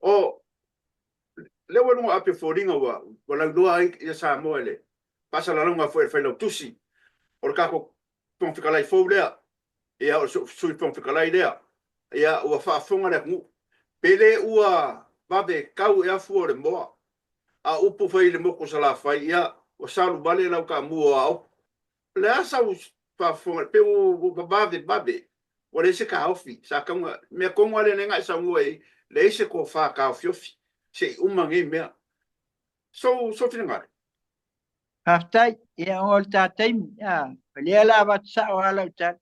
O lea ua i luga o api o foliga ua lauiloa ai ia Samoa i le faasalalauga foi a le Failautusi o le tatou Fofoga Fetalai fou lea, ia o le Sui Fofoga Fetalai lea, ia ua faafofoga le atunuu. Pe le ua vave tau ea fua o le moa, a o upu fai i le motu o Salafai, ia ua saluvale lau taamu o Aopo. O le a sau faafofoga, pe ua vave vave, ua leai se taofi, sa tatau ona, mea tonu lava lea na e saunoa i ai, leai se tofa taofiofi, se i uma nei mea. Sou finagalo. Faafetai, ia o le ta taimi, o lea la avatu sao lava lau tali,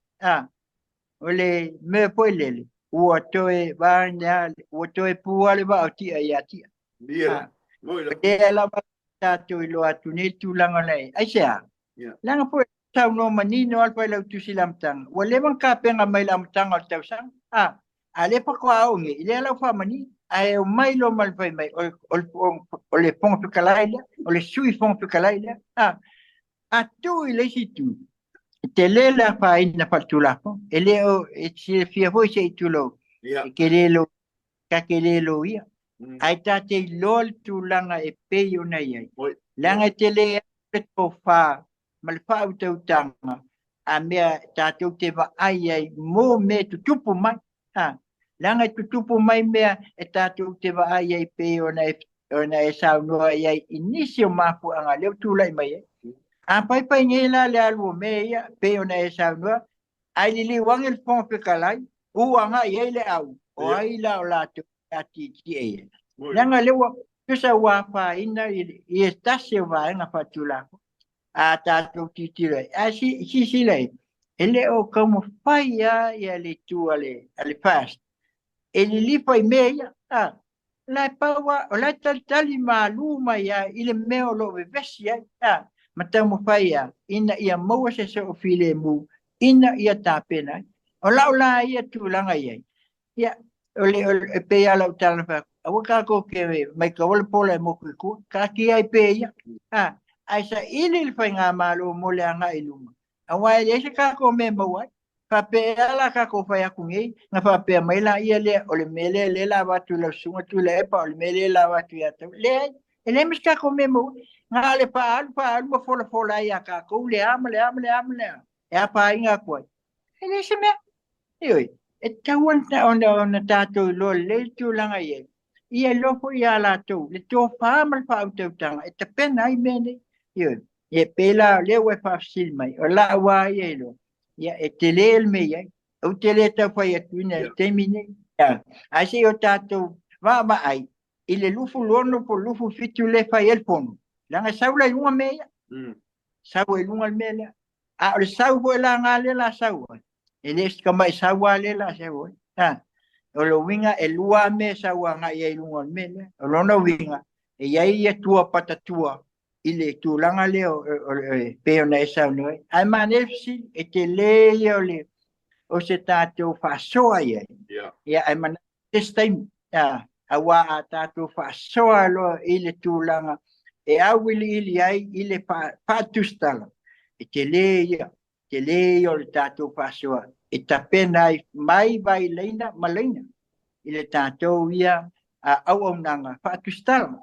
o le mea foi lele, ua toe vaega, ua toe pua le vaa o Tia ia Tia. O lea lava tatou iloa atu nei tulaga o le aisea. Leaga foi saunoa manino lava le Failautusi i le amataga, ua leva ona tapena mai le amataga o le tausaga, a lea faatoa oo nei, lea la ua faamanino, ae omai loa ma le fai mai, o le Fofoga Fetalai lea, o le Sui Fofoga Fetalai lea, a tuu i le isi itu, e tele le afaina faaletulafono, e le o, e silafia foi se i tulou, e tele lo, ta te le loia, ae ta te iloa le tulaga e pei ona i ai, leaga e tele le tofa ma le faautautaga a mea tatou te vaai ai mo mea e tutupu mai. Leaga e tutupu mai mea e tatou te vaai ai pei ona e saunoa i ai i nisi o mafuaaga lea ua tulai mai ai. A paipai nei la le alu o mea ia pei ona e saunoa, ae liliu ane le Fofoga Fetalai, ua agai i ai le au, o ai la o latou e atietie i ai. Leaga lea ua tusa ua afaina i se tasi o vaega faatulafono a tatou tilotilo ai. Ae silasila i ai, e le o taumafai lava ia le itu a le FAST e lilifa i mea ia. O la e pau lava, o la e talitali malu mai lava i le mea o lo o vevesi ai, ma taumafai lava ina ia maua se soo filemu ina ia tapena ai. O lau la ia tulaga i ai, ia, o le, e pei lava lau tala na fai atu, aua tatou te maitaua le pola e motu i tua, taatia ai pea ia, ae saili le faigamalo mo le agai i luma, aua e leai se tatou mea e maua ai. Faapea ea la tatou fai atu nei, na faapea mai la ia lea, o le mea lea lea la avatu i lau susuga Tuilaepa, o le mea lea la avatu ia te au. Leai, e leai ma se tatou mea e maua ai. Na o le faaalu faaalu ma folafola ai ia tatou le a ma le a ma le a ma le a, e afaina atu ai. E leai se mea. Ioe, e tatau ona tatou iloa lelei le tulaga i ai. Ia iloa foi ia latou le tofa ma le faautautaga e tapena ai mea nei. Ioe, e pei la o lea ua e faafesili mai, o lau lava ia iloa, ia e tele le mea i ai. Ou te le tau fai atu ina i le taimi nei. Ae se i o tatou vaavaai i le 26 po o le 27 lea e fai ai le fono, leaga e sau la i luga mea ia. Sau ai i luga le mea lea. A o le sau foi la na lea la sau ai, e le o se tamai sau lava lea la sau ai. O le uiga e lua mea e sau agai ai i luga o le mea lea. O lona uiga, e i ai ia tua patatua i le tulaga lea e pei ona e saunoa ai. Ae manaia le fesili, e tele ia o se tatou faasoa i ai. Ia, ae manatu se isi taimi, aua a tatou faasoa loa i le tulaga e auiliili ai i le faatusitala, e tele ia, tele ia o le tatou faasoa e tapena ai mai vailaina ma laina i le tatou ia auaunaga faatusitala.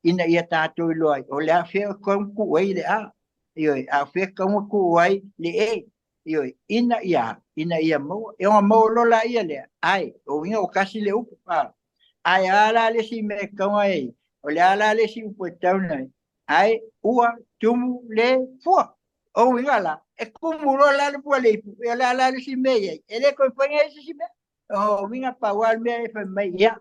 ina ia tatou iloa ai o le a fea e tatau ona tuu ai le A, ioe, a o fea e tatau ona tuu ai le E, ioe, ina ia maua. E ona maua loa laia lea, ae o uiga ua tasi le upu. Ae a la le isi mea e tatau ona i ai? O le a la le isi upu e tatau ona i ai? Ae ua tumu le fua. O uiga la, e tumu loa la le fua i le ipu, o le a la le isi mea e i ai? E le toe mafai ona i ai se isi mea. O uiga pau lava le mea e fai mai, ia,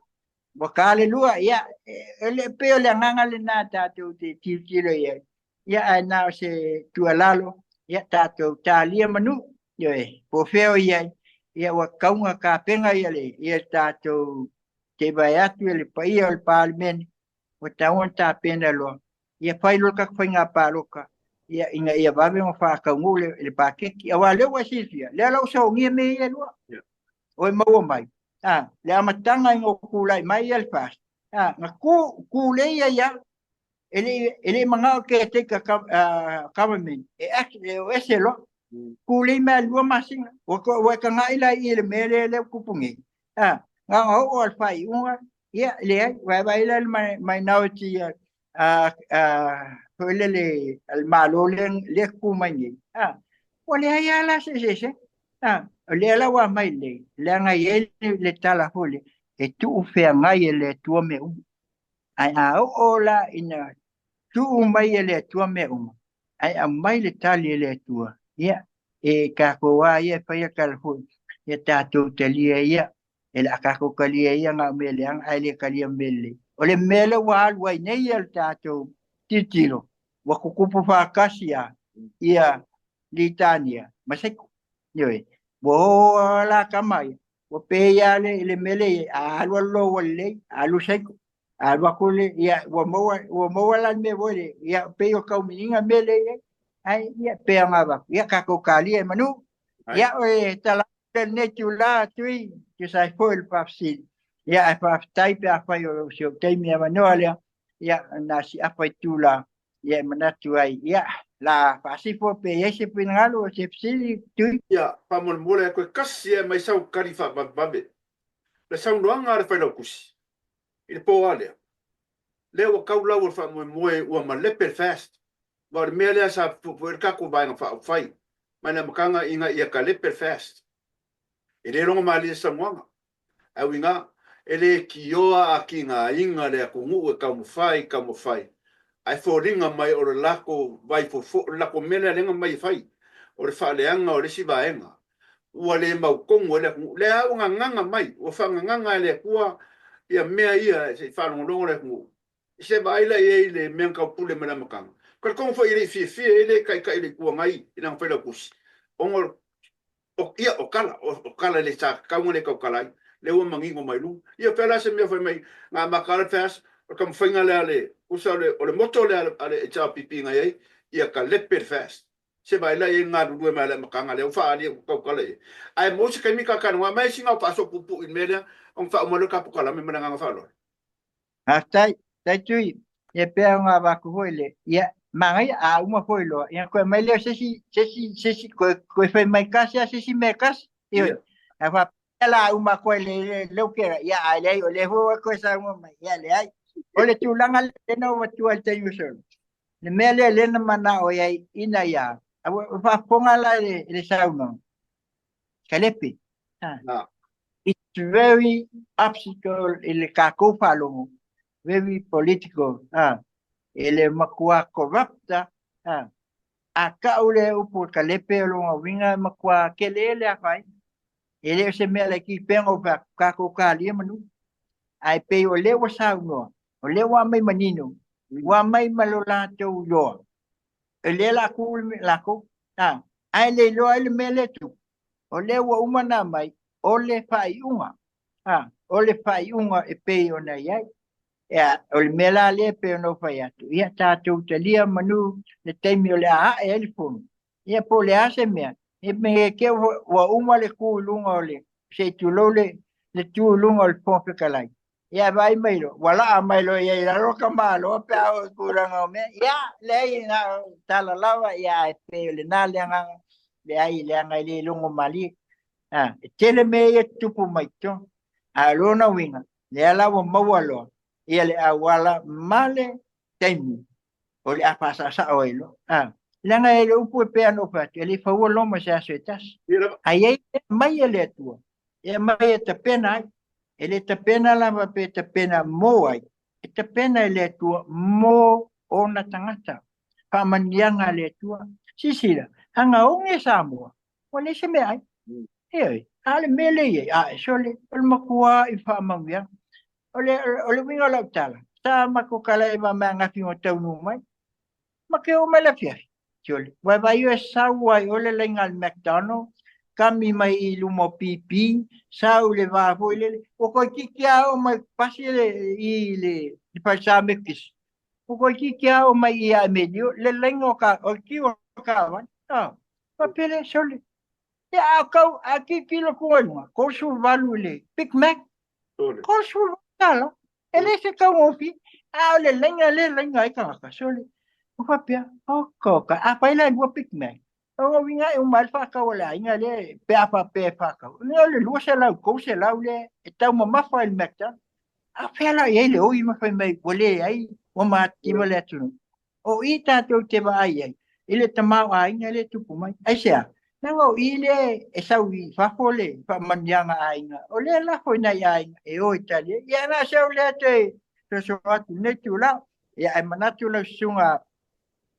ua ta le lua, ia, e pei o le agaga lena tatou te tilotilo i ai. Ia, ae na o se tuualalo, ia, tatou talia manu, ioe, po o fea o i ai, ia, ua tatau ona tapena ia le, ia le tatou te vae atu i le paia o le Palemene, ua tatau ona tapena loa, ia fai loa le tatou faiga palota, ia, ina ia vave ona faataunuu le paketi. Aua o lea ua e silafia, lea la ua sogia mea ia e lua. O e maua mai, le amataga ina ua tulai mai ia le FAST, na tulei ai lava, e le i manao le caretaker government e act, e o ese loa. Tulei mai lava i le 2 masina, ua e tagai la i i le mea lea ua tupu nei. Na ona oo lava i le faaiuga, ia leai, vaevae la le minority foi lele a le Malo lea e tu mai nei. Ua leai lava la se eseesega. O lea la ua aumai nei, leaga e i ai le tala foi lea, e tuufeagai e le Atua mea uma. Ae a oo la ina tuu mai e le Atua mea uma, ae aumai le tali e le Atua, ia, e tatou lava ia e faia tala foi, ia tatou talia ia, e le a tatou talia ia na o mea leaga, ae le talia mea lelei. O le mea lea ua alu ai nei le tatou tilotilo, ua tutupu faatasi lava ia Litania ma Saiko. Ioe, ua o lava la tama ia, ua pei lava le mea lea i ai, a alu alu loa ua lelei, alu Saiko. Alu atu le, ia, ua maua, ua maua la le mea foi lea, ia, pei o taumiliga mea lea i ai. Ai, ia, pei ona avatu, ia, tatou talia e manu. Ia, o le tala atu lea i lenei itula, Tui, tusa ai foi o le faafesili. Ia, ae faafetai pe afai o si ou taimi avanoa lea, ia, na siafa itula, ia, e manatu ai, ia, la faasifo pe i ai se finagalo o se fesili, Tui. Ia, faamolemole atu e kasi e mai sau tali faavavevave le saunoaga a le Failautusi i le po a lea. Lea ua tau lau o le faamoemoe ua malepe le FAST. Ma o le mea lea sa fuafua i ai le tatou Vaega Faaupufai mai le amataga ina ia talepe le FAST. E le logo malie se saunoaga. Ae uiga, e le tioa a tigaina le atunuu e taumafai, taumafai, ae foliga mai o le latou vai fofo, o le latou mea lea na aumai e fai, o le faaleaga o le isi vaega ua le mautonu ai le atunuu. Lea ua gagaga mai, ua faagagaga e le Atua ia mea ia se i faalogologo le atunuu. Se vaai la i ai i le mea na taupule mai le amataga. Talitonu foi e le i fiafia ai le Taitai o le Itu Agai i lana Failautusi, ona o, ia, o tala, o tala e le sa tatau ona le tautala ai. Lea ua manino mai luga. Ia, o fea la se mea fai mai na amata le FAST, o le taumafaiga lea a le, tusa o le motto lea a le HRPP na i ai, ia talepe le FAST. Se vaai la i ai galulue mai a le amataga lea ua faaali ai ua tautala i ai. Ae maua se taimi ta talanoa mai sina o faasoa puupuu i le mea lea ona faauma lea o le ta polokalame ma le agaga faaaloalo. Faafetai, faafetai Tui. Ia pei ona avatu foi le, ia, manaia, a uma foi loa, ia toe aumai lea o se isi, se isi, se isi, toe, toe fai mai tasi lava se isi mea e tasi. Ioe. Ae faapea la a uma atu ai le, le ou te, ia, ae leai, o lea foi ua toe saunoa mai, ia leai. O le tulaga lea na ou avatua i le taimi ua sola, le mea lea lea na manao i ai ina ia, ua faafofoga la i le saunoaga, Kalepe. It's very obstacle i le tatou faalogo, very political. E le matua corrupt. A tau le upu Kalepe o lona uiga e matua tele le afaina. E le o se mea laitiiti pei ona ou fai atu, tatou talia manu. Ae pei o lea ua saunoa, o lea ua aumai manino, ua aumai ma lo latou iloa. O lea la tu latou, ae le iloa ai le mea lea e tupu, o lea ua uma ona aumai, o le faaiuga, o le faaiuga e pei ona i ai. Ia, o le mea la lea e pei ona ou fai atu, ia tatou talia manu le taimi o le a ae ai le fono, ia po o le a se mea, ia me te ua uma le tu i luga o le, se i tulou le tu i luga o le Fofoga Fetalai, ia vaai mai loa, ua laa mai loa i ai i lalo ka Malo pe a oo i tulaga o mea. Ia, leai, na o tala lava, ia ae pei o lena le agaga, leai, leaga e le logo malie. E tele mea ia e tutupu mai totonu. A o lona uiga, lea la ua maua loa ia le auala ma le taimi o le a faasaosao ai loa. A, leaga e le upu e pei ona ou fai atu, e le i faua Roma i se aso e tasi. Ae i ai e aumai e le Atua, e aumai e tapena ai. E le tapena lava pe tapena mo ai, e tapena e le Atua mo ona tagata. Faamanuiaga a le Atua. Silasila, a gaogi e Samoa, ua leai se meaai. Ioe, a o le mea lea e i ai, a e sole, o le matua i faamanuiaga. O le, o le uiga o lau tala, sa matou kalaiva mai ananafi ma taunuu mai, ma te oo mai le afiafi. Sole, vaivai oe sau ai oe le laina a le McDonald, kami mai i luma o PP, sau i le va foi lele, ua toeitiiti lava oo mai pasi le, i le, le falesa Metotisi. Ua toeitiiti lava oo mai ia Emelio le laina o ka, o le queue o taavale. Ah, faapea lea, sole. Ia, a tau, a tilotilo atu i luga, 38 i le Big Mac, $38, e le se taugofie, a o le laina lea e laina ai tagata, sole. Ua faapea, oka oka, afai la e lua Big Mac, o lona uiga e uma ai le faatau a le aiga lea pe a faapea e faatau. O le 200, 300 lea e taumamafa i le McDonald. A fea la i ai le oi ma fai mai ua leai, ua matitiva le atunuu. O i tatou te vaai ai i le tamaoaiga lea e tupu mai. Aisea? Leaga o i lea e sau i fafo le faamanuiaga a aiga, o lea e lafo i nai aiga e o e tali ai. Ia na o se au lea toe soso atu i lenei tulaga. Ia ae manatu lau susuga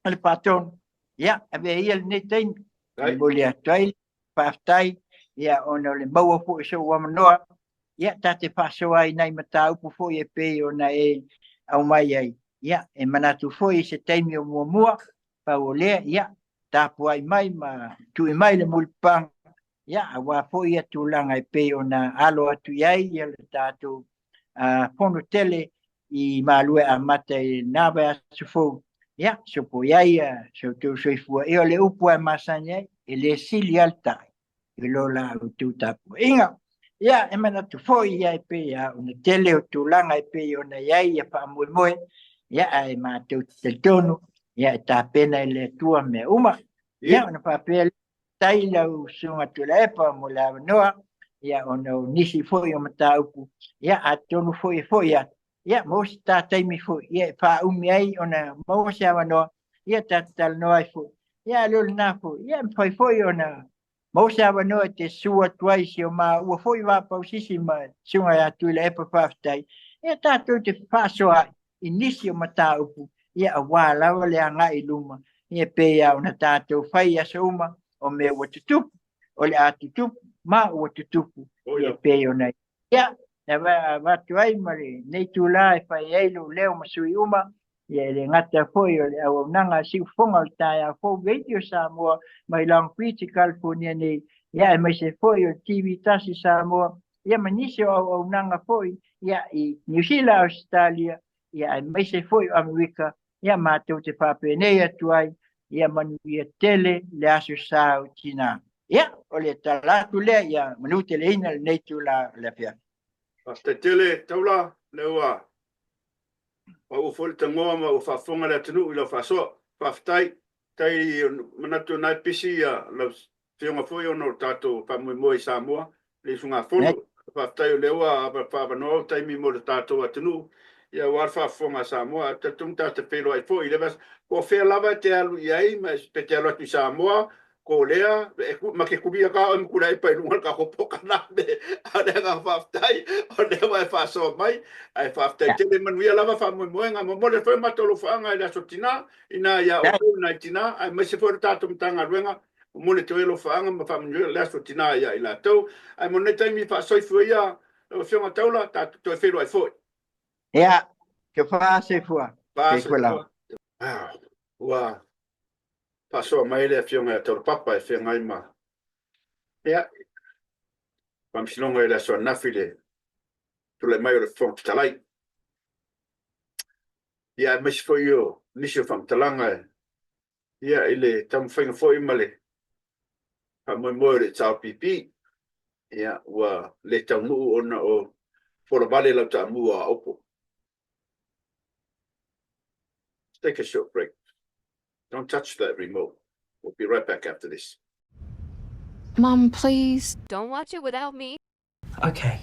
i le Faatonu, ia avea ia lenei taimi e momoli atu ai le faafetai, ia ona o le maua foi o sou avanoa, ia ta te faasoa ai i nai mataupu foi e pei ona e aumai ai. Ia e manatu foi i se taimi o muamua, pau o lea, ia tapuai mai ma tui mai le mulipapaga, ia aua foi ia tulaga e pei ona alo atu i ai ia le tatou fono tele i Malua e amata i lena vaiaso fou, ia sopo i ai so outou soifua. Ia o le upu lava e masani ai, e le sili lava le tai i lo la outou tapuaiga. Ia, e manatu foi ia e pei lava ona tele o tulaga e pei ona i ai ia faamoemoe, ia ae matou te talitonu, ia e tapena e le Atua mea uma. Ia ona faapea lea, faafetai i lau Susuga Tuilaepa mo le avanoa, ia ona o nisi foi o mataupu, ia atonu foi e foi atu, ia maua se ta taimi foi, ia e faaumi ai ona maua se avanoa, ia ta te talanoa ai foi. Ia a le o lena foi, ia e mafai foi ona maua se avanoa e te susu atu ai i si o maua foi vaapausisi ma le Susuga ia Tuilaepa faafetai, ia tatou te faasoa ai i nisi o mataupu, ia aua lava le agai i luma, ia pei lava ona tatou fai i aso uma, o mea ua tutupu, o le a tutupu, ma ua tutupu, ia pei ona ia, e avatu ai ma lenei itula e fai ai lou leo ma sui uma, ia e le gata foi o le auaunaga a Siufofoga o le Taeao Fou Radio Samoa mai Long Beach i California nei, ia aemaise foi o le TV Tasi Samoa, ia ma nisi o auaunaga foi ia i Niu Sila, Ausetalia, ia aemaise foi o Amerika, ia matou te faapenei atu ai, ia manuia tele le Aso Sa o Tina. Ia, o le tala atu lea, ia manuteleina lenei itula o le afiafi. Faafetai tele Taula, lea ua pau foi le tagoa ma ua faafofoga le atunuu i lau faasoa. Faafetai. Tai manatu o na e pisi ia lau Afioga foi ona o le tatou faamoemoe i Samoa, le usugafono. Faafetai o lea ua faaavanoa ou taimi mo le tatou atunuu, ia aua le faafofoga a Samoa. Ae talitonu ta te feiloai foi i lea vaiaso. Po o fea lava e te alu i ai, ma pe te alu atu i Samoa, Korea, ma te kulia ka oe ma Tuilaepa i luga o le tatou polokalame. A o le agaga faafetai, o lea ua e faasoa mai. Ae faafetai tele, manuia lava faamoemoega. Momoli atu foi matou alofaaga i le Aso Tina, ina ia outou nai tina, aemaise foi o le tatou Matagaluega. Momoli atu ai alofaaga ma faamanuia le Aso Tina ia i latou. Ae mo lenei taimi, faasoifua ia lau Afioga Taula, tatou toe feiloai foi. Ia, kia faasoifua. Soifua lava. Ua faasoa mai le Afioga ia Taulapapa e feagai ma ia Faamasinoga i le aso ananafi le tulai mai o le Fofoga Fetalai. Ia aemaise foi o nisi o faamatalaga ia i le taumafaiga foi ma le faamoemoe o le HRPP, ia ua le taunuu ona o folavale lau taamua a Opo. Let's take a short break. Don't touch that remote. We'll be right back after this. Mum, please. Don't watch it without me. Okay.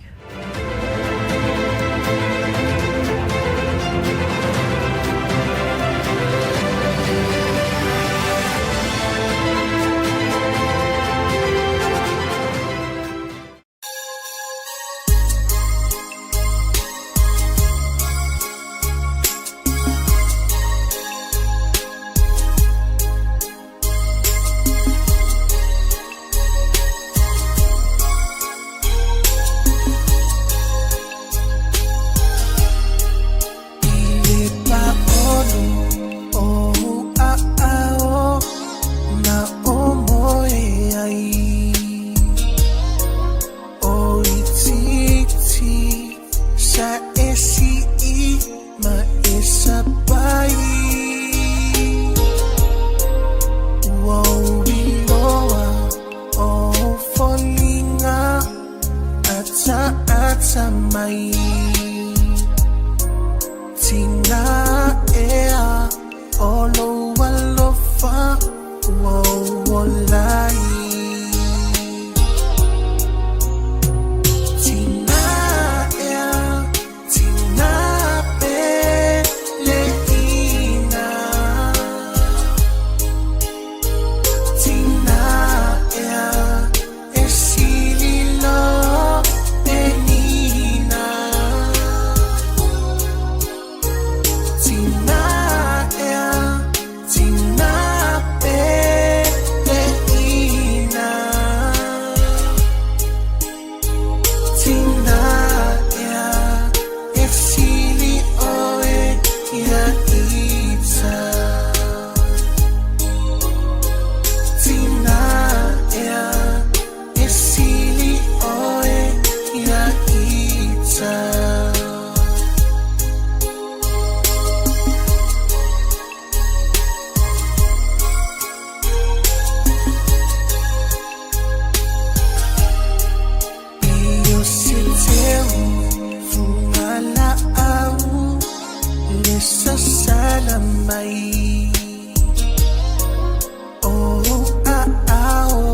atamai. Tina ea o lou alofa ua ou ola ai. Tina ea, tina peleina. Tina ea e sili lo penina. Tina ea, tina peleina. Tina ea e sili oe ia ita. Tina ea e sili oe ia ita. Pei o se teu fugalaau le sasala mai. O ou aao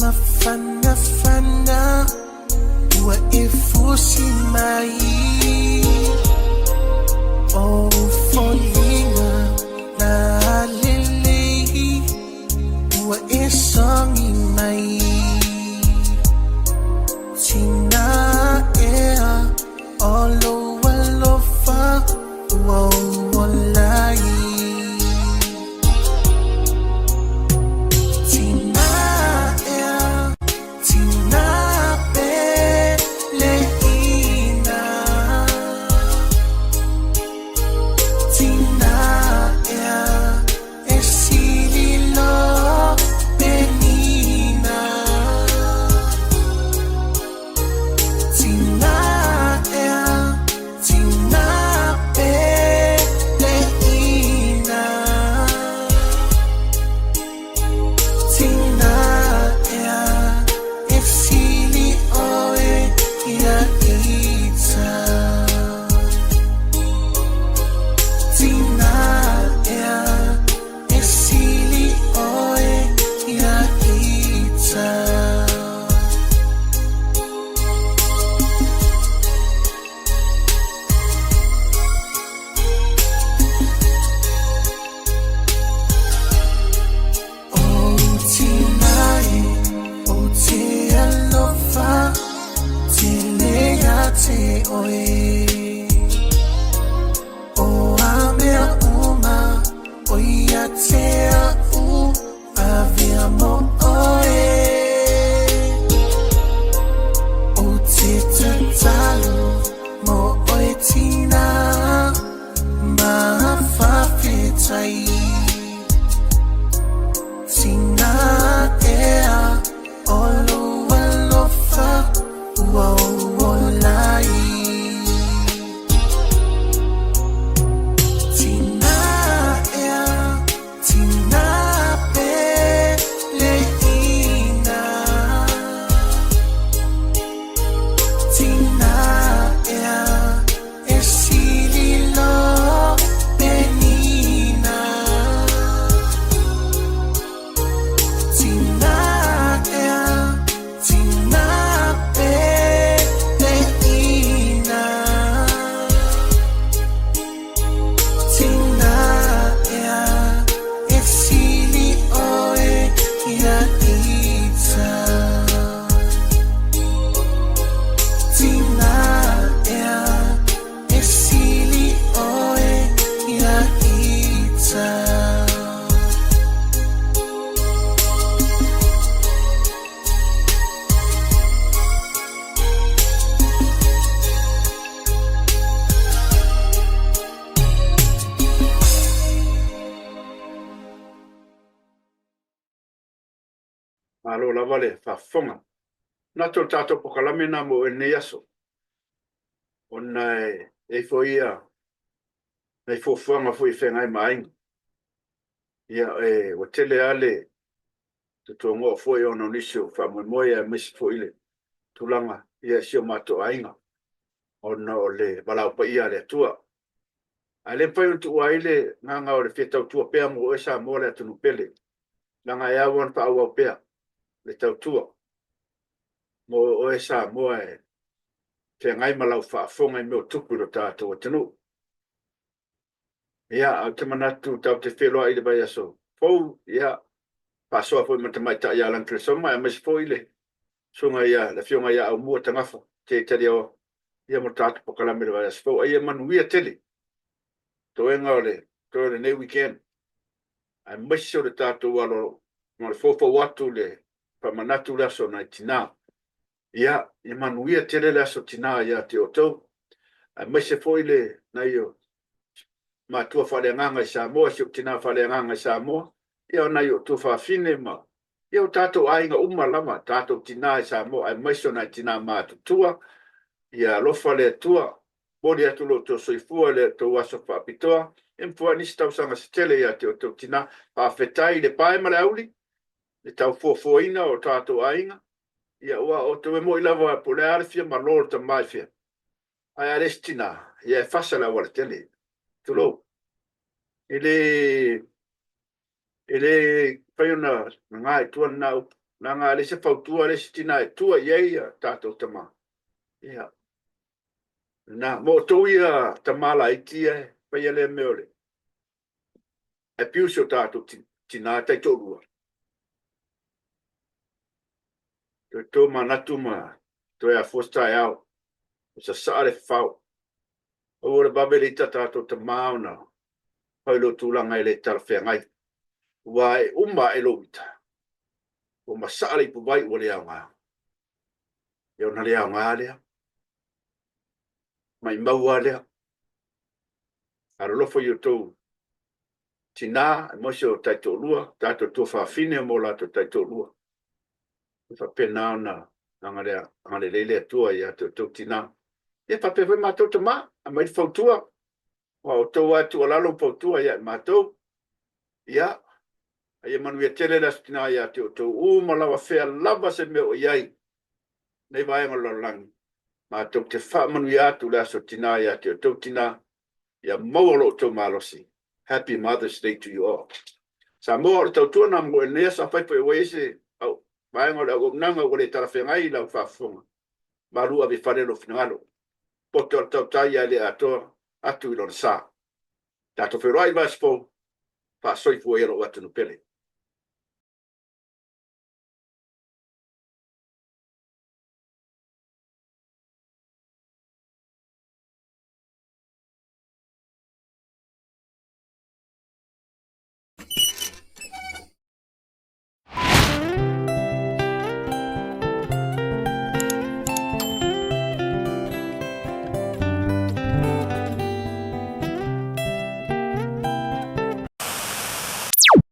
mafanafana ua e fusi mai. O ou foliga lalelei ua e sogi mai. Tina ea o lou alofa ua ou ola ai. Tina ea, tina peleina. Tina ea e sili lo penina. Tina ea, tina peleina. Tina ea e sili oe ia ita. Tina ea e sili oe ia ita. O tina e, ou te alofa tele ia te oe. O a mea uma o ia te a'u avea mo oe. Ou te tatalo mo oe tina ma faafetai. Tina ea o lou alofa ua ou ola ai. Tina ea, tina peleina. Tina ea e sili lo penina. Tina ea, tina peleina. Tina ea e sili oe ia ita. Tina ea e sili oe ia ita. Malo lava le faafofoga. Manatu o le tatou polokalame lena mo lenei aso, ona e i ai foi ia nai fuafuaga foi e feagai ma aiga. Ia, e, ua tele lava le totogoa foi ona o nisi o faamoemoe aemaise foi le tulaga ia i si o matou aiga. ona o le valaau paia a le Atua. Ae le mafai ona tuua ai le agaga o le fia tautua pea mo oe Samoa le atunuu pele, leaga e ao ona faaauau pea le tautua mo oe Samoa e feagai ma lau faafofoga i mea o tupu i lo tatou atunuu. Ia, ae ou te manatu tatou te feiloai i le vaiaso fou, ia, faasoa foi ma le tamaitai ia Lagikilesoma, aemaise foi le susuga ia le Afioga ia Aumua Tagafa J. Taliaoa, ia mo le tatou polokalame i le vaiaso fou. A ia manuia tele toega o le toe o lenei weekend, aemaise o le tatou alo ma le foufou atu i le faamanatu i le aso nai tina. Ia, ia manuia tele le aso tina ia te outou, aemaise foi le nai o matua faaleagaga i Samoa, si ou tina faaleagaga i Samoa, ia o nai ou tuafafine ma ia o tatou aiga uma lava, tatou tina i Samoa, aemaise o nai tina matutua, ia alofa le Atua, momoli atu lo outou soifua i le tou aso faapitoa, ia ma foai nisi tausaga se tele ia te outou tina. Faafetai i le pae ma le auli, le tau fuafuaina o tatou aiga, ia aua o outou e moni lava po o le a le fia malo o le tama i fea, ae a leai se tina, ia e fasa le aualatele, tulou. E le e le mafai ona nana i tua lena upu, leaga a leai se fautua, a leai se tina e tua i ai a tatou tama, ia, lena. Mo outou ia tama laiti ia e faia lea mea o le abuse o tatou tina taitoalua, toe tomanatu ma toe afua se taeao, ua sasaa le fafao. Aua le vave le ita tatou tama ona fai lou tulaga e le talafeagai. Aua e uma ae lou ita, ua masaa le ipuvai ua le aoga. Ia ona le aoga lea. Maimau lava lea. Alolofa i outou tina, aemaise o taitoalua, tatou tuafafine ma o latou taitoalua. E faapena ona agalelei le Atua ia te outou tina. Ia faapea foi matou tama, aumai le fautua, aua o outou lava e tuualalo ma fautua ia i matou. Ia, a ia manuia tele le Aso Tina ia te outou uma lava, fea lava se mea o i ai nei vaega o le lalolagi, matou te faamanuia atu le Aso Tina ia te outou tina, ia maua lo outou malosi. Happy Mother's Day to you all. Samoa, o le tautua lena mo oe i lenei aso. Afai foi ua i ai se vaega o le auaunaga ua le talafeagai i lau faafofoga, malu ave i fale lou finagalo. Poto a le tautai ae le atoa atu i lona sa. Tatou feiloai i le vaiaso fou, faasoifua ia lou atunuu pele.